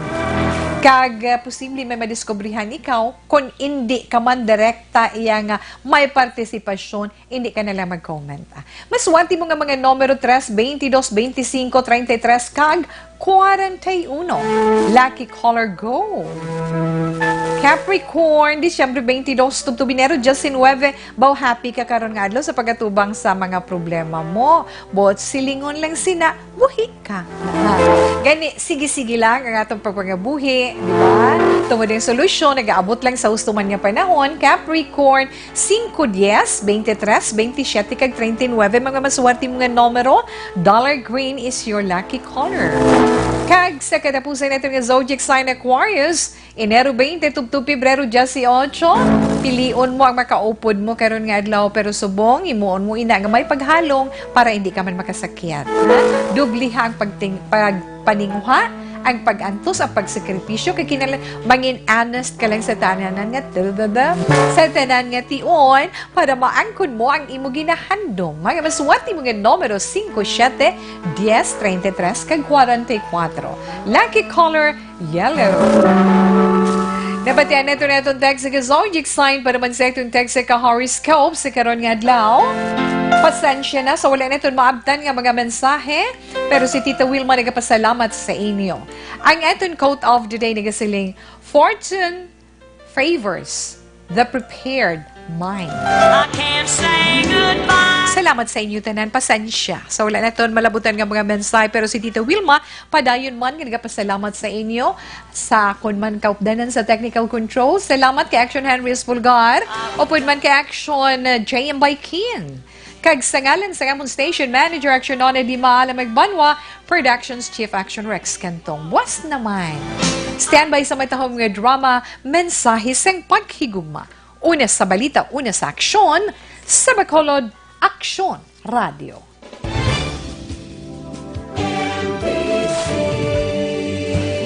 Kag, ah, posible may madiskubrihan ikaw kon indi ka man direkta iya nga may partisipasyon, indi ka na lang mag-comment, ah. Maswerte mo nga mga numero, tres, bente, dos, bente singko, treinta y tres, kag kwarenta y uno. Lucky color, gold. Capricorn, Disyembre twenty-two tubtob Enero diyasinuebe, baw happy ka karon nga adlaw sa pag-atubang sa mga problema mo. Buot silingon lang sina, buhi ka. Gani, sige-sige lang ang atong pagpangabuhi, di ba? Tungod ang solusyon, nagaabot lang sa husto man nga panahon. Capricorn, singko, diyes, bente tres, bente siyete, kag treinta y nuebe, mga maswerte mo nga numero. Dollar green is your lucky color. Kag sa katapusan nato nga zodiac sign, Aquarius, Enero twenty tubtob Pebrero diyesyocho, pilion mo ang makaupod mo karon nga adlaw, pero subong himuon mo ina nga may paghalong para hindi ka man makasakit. Ha? Dubliha ang pagting-, pagpaninguha, ang pag-antos, ang pagsakripisyo, kay kinahanglan mangin honest ka lang sa tanan nga, sa tanan nga tion, para maangkon mo ang imo ginahandom. Mga maswerte mo nga numero, singko, siyete, diyes, treinta y tres, kag kwarenta y kuwatro. Lucky color, yellow. Nabatian nato na itong text sa zodiac sign para man sa itong text sa ka-horoscope sa karon nga adlaw. Pasensya na sa wala naton maabtan nga mga mensahe, pero si Tita Wilma nagapasalamat sa inyo. Ang aton quote of the day nagasiling, "Fortune favors the prepared mind." I can't say goodbye. Salamat sa inyo tanan. Pasensya sa wala naton malabutan nga mga mensahe, pero si Tita Wilma padayon man nga nagapasalamat sa inyo, sa akon man kaupdanan sa technical control. Salamat kay Action Henry Espulgar, upod man kay Action, uh, J M Baikin. Kag sa ngalan sa amon station manager, Action Nona Di Maalamagbanwa, Productions Chief, Action Rex Cantong. Buwas naman. Standby sa matahom nga drama, Mensahe sang Paghigugma. Una sa balita, una sa aksyon, sa Bacolod, Aksyon Radio.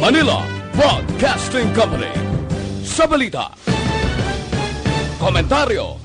Manila Broadcasting Company. Sa balita, komentaryo,